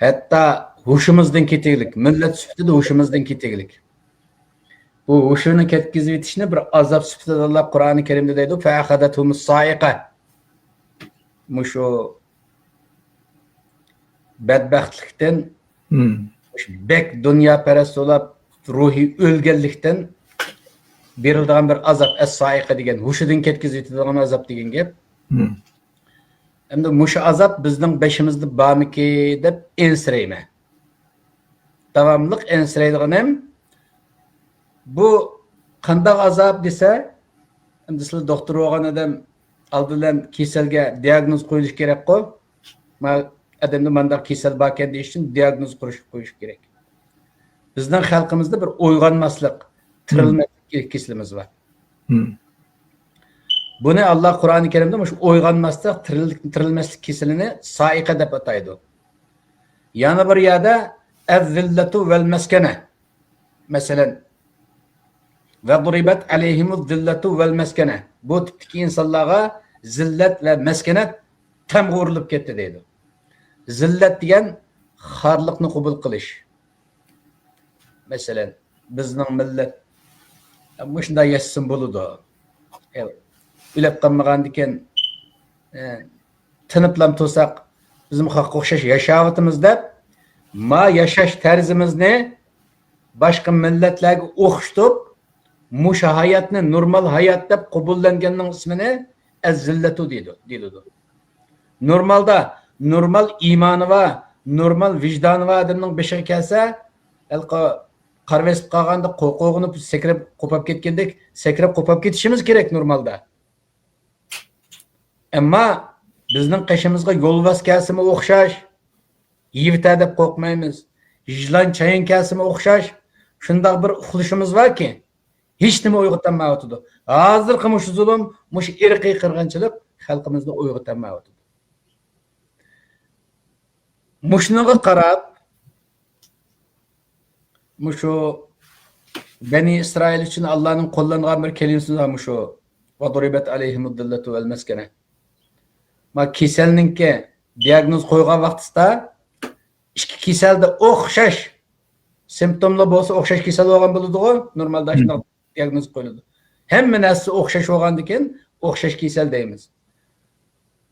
ھەتتا ھوشىمىزدىن كېتىگلىك، مىللەت سۈپىتىدە ھوشىمىزدىن كېتىگلىك. بۇ ھوشىنى كەتكۈزۈۋېتىشنى بىر ئازاب سۈپىتىدە ئاللا قۇرئانى كەرىمدە دەيدۇ، فَأَخَذَتْهُمُ الصَّاعِقَةُ. مۇشۇ بەدبەختلىكتىن، مم. مۇشۇ بەك دۇنياپەرەس بولاپ، روھى ئۆلگەنلىكتىن بېرىلىدىغان بىر ئازاب، ئەس-سائىقە دېگەن، ھوشىدىن كەتكۈزۈۋېتىدىغان ئازاب دېگەن گەپ. مم. ئەمدى مۇشۇ ئازاب بىزنىڭ بېشىمىزدا بارمىكى دەپ ئەنسىرەيمەن. داۋاملىق ئەنسىرەيدىغىنىم، بۇ قانداق ئازاب دېسە، ئەمدى سىلەر دوختۇر بولغان ئادەم ئالدى بىلەن كېسەلگە دىياگنوز قويۇلۇشى كېرەكقۇ. ما ئادەمدە مانداق كېسەل باركەن دېيىش ئۈچۈن دىياگنوز قويۇش، قويۇش كېرەك. بىزنىڭ خەلقىمىزدە بىر ئويغانماسلىق، مم. تىرىلمەسلىك كېسىلىمىز بار. مم. بۇنى ئاللا قۇرئانى كەرىمدە مۇشۇ ئويغانماسلىق، تىرىل-، تىرىلمەسلىك كېسىلىنى سائىقە دەپ ئاتايدۇ. يەنە بىر يەردە ئەززىللەتۇ ۋەل مەسكەنە. مەسىلەن، ۋەزۇرىبەت ئەلەيھىمۇز زىللەتۇ ۋەل مەسكەنە. بۇ تىپتىكى ئىنسانلارغا زىللەت ۋە مەسكەنە تەمغە ئۇرۇلۇپ كەتتى دەيدۇ. زىللەت دېگەن خارلىقنى قوبۇل قىلىش. مەسىلەن، بىزنىڭ مىللەت مۇشۇنداق ياشىسىمۇ بولىدۇ. ئۆلۈپ قالمىغاندىكىن، ئە، تىنىپلام تۇرساق، بىزمۇ خەققە ئوخشاش ياشاۋاتىمىز دەپ، ما ياشاش تەرزىمىزنى باشقا مىللەتلەرگە ئوخشىتىپ، مۇشۇ ھاياتنى نورمال ھايات دەپ قوبۇللانغاننىڭ ئىسمىنى ئەززىللەتۇ دەيدۇ، دېيىلىدۇ. نورمالدا، نورمال ئىمانى بار، نورمال ۋىجدانى بار ئادەمنىڭ بېشىغا كەلسە، ھېلىقى قارا بېسىپ قالغاندا قورقۇۋېنىپ سەكرەپ قوپاپ كەتكەندەك سەكرەپ قوپاپ كېتىشىمىز كېرەك نورمالدا. ئەمما بىزنىڭ قېشىمىزغا يولۋاس كەلسىمۇ ئوخشاش، يىۋىتە دەپ قورقمايمىز. يىلان چايان كەلسىمۇ ئوخشاش، شۇنداق بىر ئۇخلىشىمىز باركى، ھېچنېمە ئويغىتالمايۋاتىدۇ. ھازىرقى مۇشۇ زۇلۇم، مۇشۇ ئىرقىي قىرغىنچىلىق خەلقىمىزنى ئويغىتالمايۋاتىدۇ. مۇشۇنىڭغا قاراپ، مۇشۇ بەنى ئىسرائىل ئۈچۈن ئاللانىڭ قوللانغان بىر كەلىمىسى بار مۇشۇ، «ۋەزۇرىبەت ئەلەيھىمۇز زىللەتۇ ۋەل مەسكەنە». ما كېسەلنىڭكى دىياگنوز قويغان ۋاقتىسىدا ئىككى كېسەلدە ئوخشاش سىمپتوملار بولسا ئوخشاش كېسەل بولغان بولىدىغۇ، نورمالدا شۇنداق دىياگنوز قويۇلىدۇ. ھەممە نەرسىسى ئوخشاش بولغاندىكىن ئوخشاش كېسەل دەيمىز.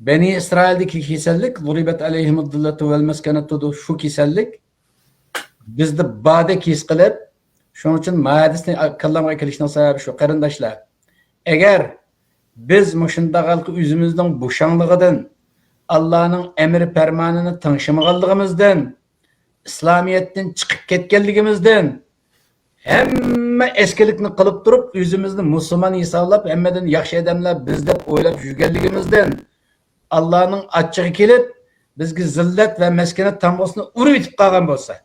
بەنى ئىسرائىلدىكى كېسەللىك، «زۇرىبەت ئەلەيھىمۇز زىللەتۇ ۋەل مەسكەنەتۇ»دۇر، شۇ كېسەللىك بىزدە باردەك ھېس قىلىپ، شۇنىڭ ئۈچۈن ما ھەدىسنى كاللامغا كېلىشنىڭ سەۋەبى شۇ، قېرىنداشلار. ئەگەر بىز مۇشۇنداق ھالقا ئۆزىمىزنىڭ بوشاڭلىقىدىن، ئاللانىڭ ئەمرى پەرمانىنى تىڭشىمىغانلىقىمىزدىن، ئىسلامىيەتتىن چىقىپ كەتكەنلىكىمىزدىن، ھەممە ئەسكىلىكنى قىلىپ تۇرۇپ، ئۆزىمىزنى مۇسۇلمان ھېسابلاپ، ھەممىدىن ياخشى ئادەملەر بىز دەپ ئويلاپ يۈرگەنلىكىمىزدىن، ئاللانىڭ ئاچچىقى كېلىپ، بىزگە زىللەت ۋە مەسكەنەت تامغىسىنى ئۇرۇۋېتىپ قالغان بولسا،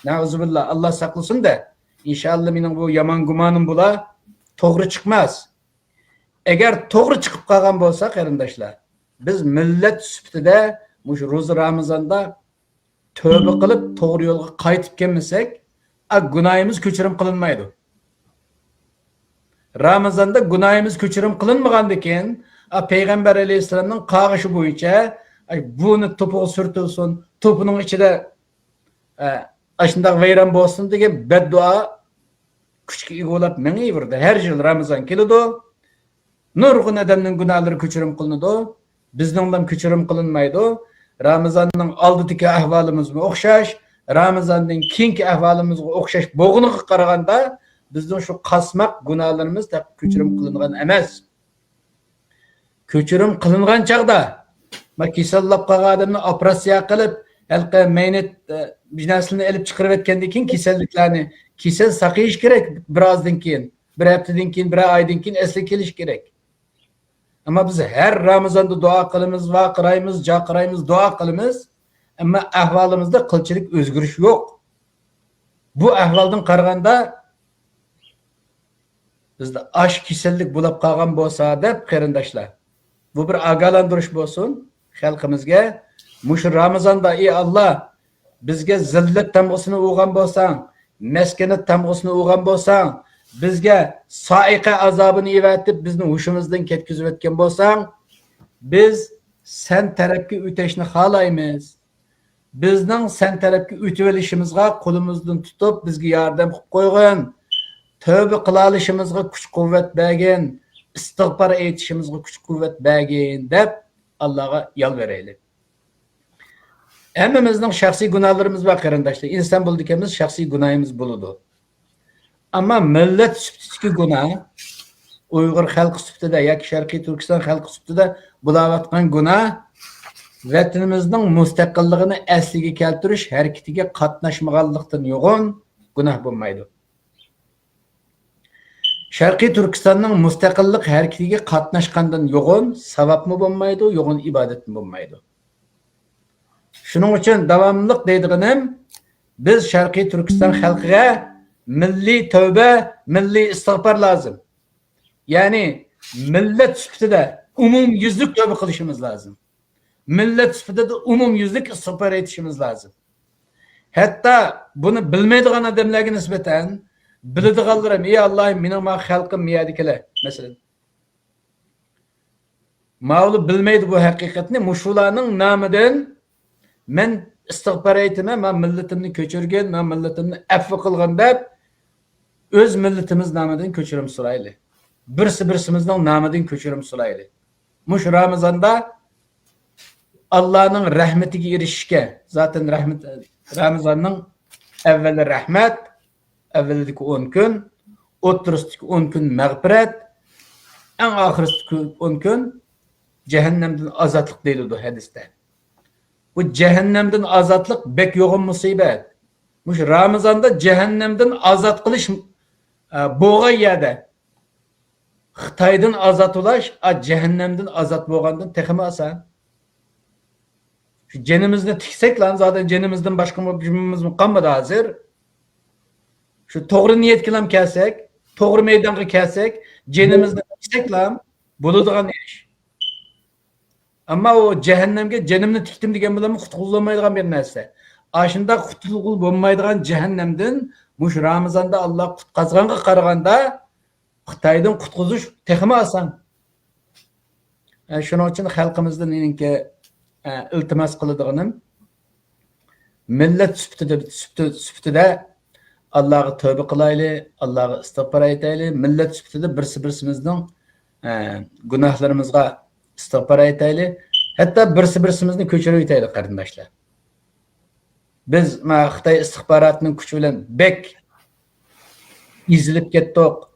نەئۇزۇبىللا، ئاللا ساقلىسۇن-دە، ئىنشائاللا، مېنىڭ بۇ يامان گۇمانىم بۇلا توغرا چىقماس. ئەگەر توغرا چىقىپ قالغان بولسا، قېرىنداشلار، بىز مىللەت سۈپىتىدە مۇشۇ روزا رامىزاندا تۆبە قىلىپ، توغرا يولغا قايتىپ كەلمىسەك، ئا، گۇناھىمىز كەچۈرۈم قىلىنمايدۇ. رامىزاندا گۇناھىمىز كەچۈرۈم قىلىنمىغاندىكىن، ئا، پەيغەمبەر ئەلەيھىسسالامنىڭ قاغىشى بويىچە، ئاي، بۇنى توپىغا سۈرتۈلسۇن، توپىنىڭ ئىچىدە، ئا، ئاشۇنداق ۋەيران بولسۇن دېگەن بەددۇئا كۈچكە ئىگە بولاپ مېڭىۋېرىدۇ. ھەر يىل رامىزان كېلىدۇ. نۇرغۇن ئادەمنىڭ گۇناھلىرى كەچۈرۈم قىلىنىدۇ. بىزنىڭلام كەچۈرۈم قىلىنمايدۇ. رامىزاننىڭ ئالدىدىكى ئەھۋالىمىزمۇ ئوخشاش، رامىزاندىن كېيىنكى ئەھۋالىمىزغا ئوخشاش بولغىنىغا قارىغاندا، بىزنىڭ شۇ قاسماق گۇناھلىرىمىز تېخى كەچۈرۈم قىلىنغان ئەمەس. كەچۈرۈم قىلىنغان چاغدا، ما، كېسەللەپ قالغان ئادەمنى ئوپېراتسىيە قىلىپ، ھېلىقى مەينەت، ئە، بىر نەرسىلەرنى ئېلىپ چىقىرىۋەتكەندىن كېيىن كېسەللىكلەرنى، كېسەل ساقىيىشى كېرەك، بىر ئازدىن كېيىن، بىر ھەپتىدىن كېيىن، بىر ئايدىن كېيىن ئەسلىگە كېلىشى كېرەك. ئەمما بىز ھەر رامىزاندا دۇئا قىلىمىز، ۋارقىرايمىز، جارقىرايمىز، دۇئا قىلىمىز. ئەمما ئەھۋالىمىزدا قىلچىلىك ئۆزگىرىش يوق. بۇ ئەھۋالدىن قارىغاندا، بىزدە ئاشۇ كېسەللىك بولاپ قالغان بولسا دەپ، قېرىنداشلار، بۇ بىر ئاگاھلاندۇرۇش بولسۇن خەلقىمىزگە. مۇشۇ رامىزاندا، ئى ئاللا، بىزگە زىللەت تامغىسىنى ئۇرغان بولساڭ، مەسكەنەت تامغىسىنى ئۇرغان بولساڭ، بىزگە سائىقە ئازابىنى ئېۋەتىپ، بىزنى ھوشىمىزدىن كەتكۈزۈۋەتكەن بولساڭ، بىز سەن تەرەپكە ئۆتەشنى خالايمىز. بىزنىڭ سەن تەرەپكە ئۆتۈۋېلىشىمىزغا قولىمىزدىن تۇتۇپ، بىزگە ياردەم قىلىپ قويغىن. تەۋبە قىلالىشىمىزغا كۈچ-قۇۋۋەت بەرگىن. ئىستىغپار ئېيتىشىمىزغا كۈچ-قۇۋۋەت بەرگىن، دەپ ئاللاغا يالۋۇرايلى. ھەممىمىزنىڭ شەخسىي گۇناھلىرىمىز بار، قېرىنداشلار. ئىنسان بولىدىكەنمىز، شەخسىي گۇناھىمىز بولىدۇ. ئەمما مىللەت سۈپىتىدىكى گۇناھ، ئۇيغۇر خەلقى سۈپىتىدە ياكى شەرقىي تۈركىستان خەلقى سۈپىتىدە بولاۋاتقان گۇناھ، ۋەتىنىمىزنىڭ مۇستەقىللىقىنى ئەسلىگە كەلتۈرۈش ھەرىكىتىگە قاتناشمىغانلىقتىن يوغان گۇناھ بولمايدۇ. شەرقىي تۈركىستاننىڭ مۇستەقىللىق ھەرىكىتىگە قاتناشقاندىن يوغان ساۋابمۇ بولمايدۇ، يوغان ئىبادەتمۇ بولمايدۇ. شۇنىڭ ئۈچۈن داۋاملىق دەيدىغىنىم، بىز شەرقىي تۈركىستان خەلقىگە مىللىي تەۋبە، مىللىي ئىستىغپار لازىم. يەنى مىللەت سۈپىتىدە ئومۇميۈزلۈك تەۋبە قىلىشىمىز لازىم. مىللەت سۈپىتىدە ئومۇميۈزلۈك ئىستىغپار ئېيتىشىمىز لازىم. ھەتتا بۇنى بىلمەيدىغان ئادەملەرگە نىسبەتەن بىلىدىغانلىرىم، ئى ئاللاھىم، مېنىڭ ما خەلقىم مىيەدىكىلەر، مەسىلەن، ماۋۇلار بىلمەيدۇ بۇ ھەقىقەتنى. مۇشۇلارنىڭ نامىدىن مەن ئىستىغپار ئېيتىمەن، ما مىللىتىمنى كەچۈرگىن، ما مىللىتىمنى ئەپۇ قىلغىن دەپ، ئۆز مىللىتىمىز نامىدىن كەچۈرۈم سورايلى. بىرسى بىرسىمىزنىڭ نامىدىن كەچۈرۈم سورايلى. مۇشۇ رامىزاندا ئاللانىڭ رەھمىتىگە ئېرىشىشكە، زاتەن رەھمەت، رامىزاننىڭ ئەۋۋىلى رەھمەت، ئەۋۋىلىدىكى ئون كۈن، ئوتتۇرىسىدىكى ئون كۈن مەغپىرەت، ئەڭ ئاخىرىسىدىكى ئون كۈن جەھەننەمدىن ئازادلىق دېيىلىدۇ ھەدىستە. بۇ جەھەننەمدىن ئازادلىق بەك يوغان مۇسىبەت. مۇشۇ رامىزاندا جەھەننەمدىن ئازاد قىلىش، ئە، بولغان يەردە خىتايدىن ئازاد بولاش، ئا، جەھەننەمدىن ئازاد بولغاندىن تېخىمۇ ئاسان. شۇ جېنىمىزنى تىكسەكلا، زادى جېنىمىزدىن باشقا بىر گېپىمىزمۇ قالمىدى ھازىر. شۇ توغرا نىيەتكىلا كەلسەك، توغرا مەيدانغا كەلسەك، جېنىمىزنى تىكسەكلا بولىدىغان ئىش. ئەمما ئۇ جەھەننەمگە جېنىمنى تىكتىم دېگەن بىلەن قۇتقۇزۇلمايدىغان بىر نەرسە. ئاشۇنداق قۇتۇلغىلى بولمايدىغان جەھەننەمدىن مۇشۇ رامىزاندا ئاللا قۇتقازغانغا قارىغاندا، خىتايدىن قۇتقۇزۇش تېخىمۇ ئاسان. ئە، شۇنىڭ ئۈچۈن خەلقىمىزدىن مېنىڭكى، ئە، ئىلتىماس قىلىدىغىنىم، مىللەت سۈپىتىدە، سۈپىتى-، سۈپىتىدە ئاللاغا تەۋبە قىلايلى، ئاللاغا ئىستىغپار ئېيتايلى، مىللەت سۈپىتىدە بىرسى بىرسىمىزنىڭ، ئە، گۇناھلىرىمىزغا ئىستىغپار ئېيتايلى، ھەتتا بىرسى بىرسىمىزنى كۆچۈرۈۋېتەيلى، قېرىنداشلار. بىز ما خىتاي ئىستىخباراتىنىڭ كۈچى بىلەن بەك ئېزىلىپ كەتتۇق،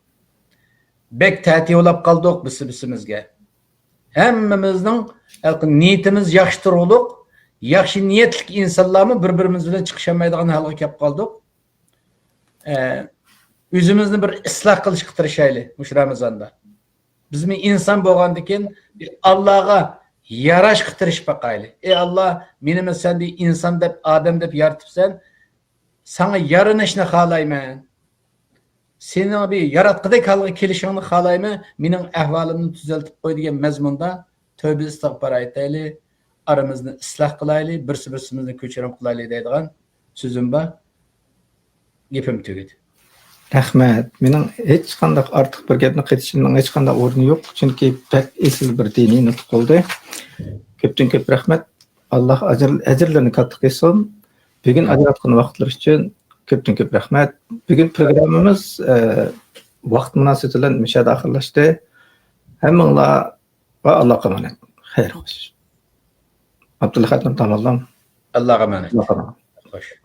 بەك تەتىۋلاپ قالدۇق بىرسى بىرسىمىزگە. ھەممىمىزنىڭ ھېلىقى نىيىتىمىز ياخشى تۇرغۇلۇق، ياخشى نىيەتلىك ئىنسانلارمۇ بىر-بىرىمىز بىلەن چىقىشالمايدىغان ھالغا كەپ قالدۇق. ئە، ئۆزىمىزنى بىر ئىسلاھ قىلىشقا تىرىشايلى مۇشۇ رامىزاندا. بىزمۇ ئىنسان بولغاندىكىن، بىر ئاللاغا ياراشقا تىرىشىپ باقايلى. ئەي ئاللا، مېنىمۇ سەن بىر ئىنسان دەپ، ئادەم دەپ يارىتىپسەن. ساڭا يارىنىشنى خالايمەن. سېنىڭ بىر ياراتقۇدەك ھالغا كېلىشىڭنى خالايمەن. مېنىڭ ئەھۋالىمنى تۈزەلتىپ قوي دېگەن مەزمۇندا تەۋبە ئىستىغپار ئېيتايلى. ئارىمىزنى ئىسلاھ قىلايلى، بىرسى بىرسىمىزنى كۆچۈرۈم قىلايلى دەيدىغان سۆزۈم بار. گېپىم تۈگىدى. رەھمەت. مېنىڭ ھېچقانداق ئارتۇق بىر گەپنى قېتىشىمنىڭ ھېچقانداق ئورنى يوق. چۈنكى بەك ئېسىل بىر دىنىي نۇتۇق بولدى. كۆپتىن كۆپ رەھمەت. ئاللا ئەجىر-، ئەجىرلىرىنى كاتتا قىلسۇن. بۈگۈن ئاجراتقان ۋاقىتلىرى ئۈچۈن كۆپتىن كۆپ رەھمەت. بۈگۈن پروگراممىمىز، ئە، ۋاقىت مۇناسىۋىتى بىلەن مۇشۇ يەردە ئاخىرلاشتى. ھەممىڭلارغا ئاللاغا ئامانەت. خەير خوش. ئابدۇللا خاتىم تاماللام. ئاللاغا ئامانەت. ئاللاغا ئامانەت. خوش.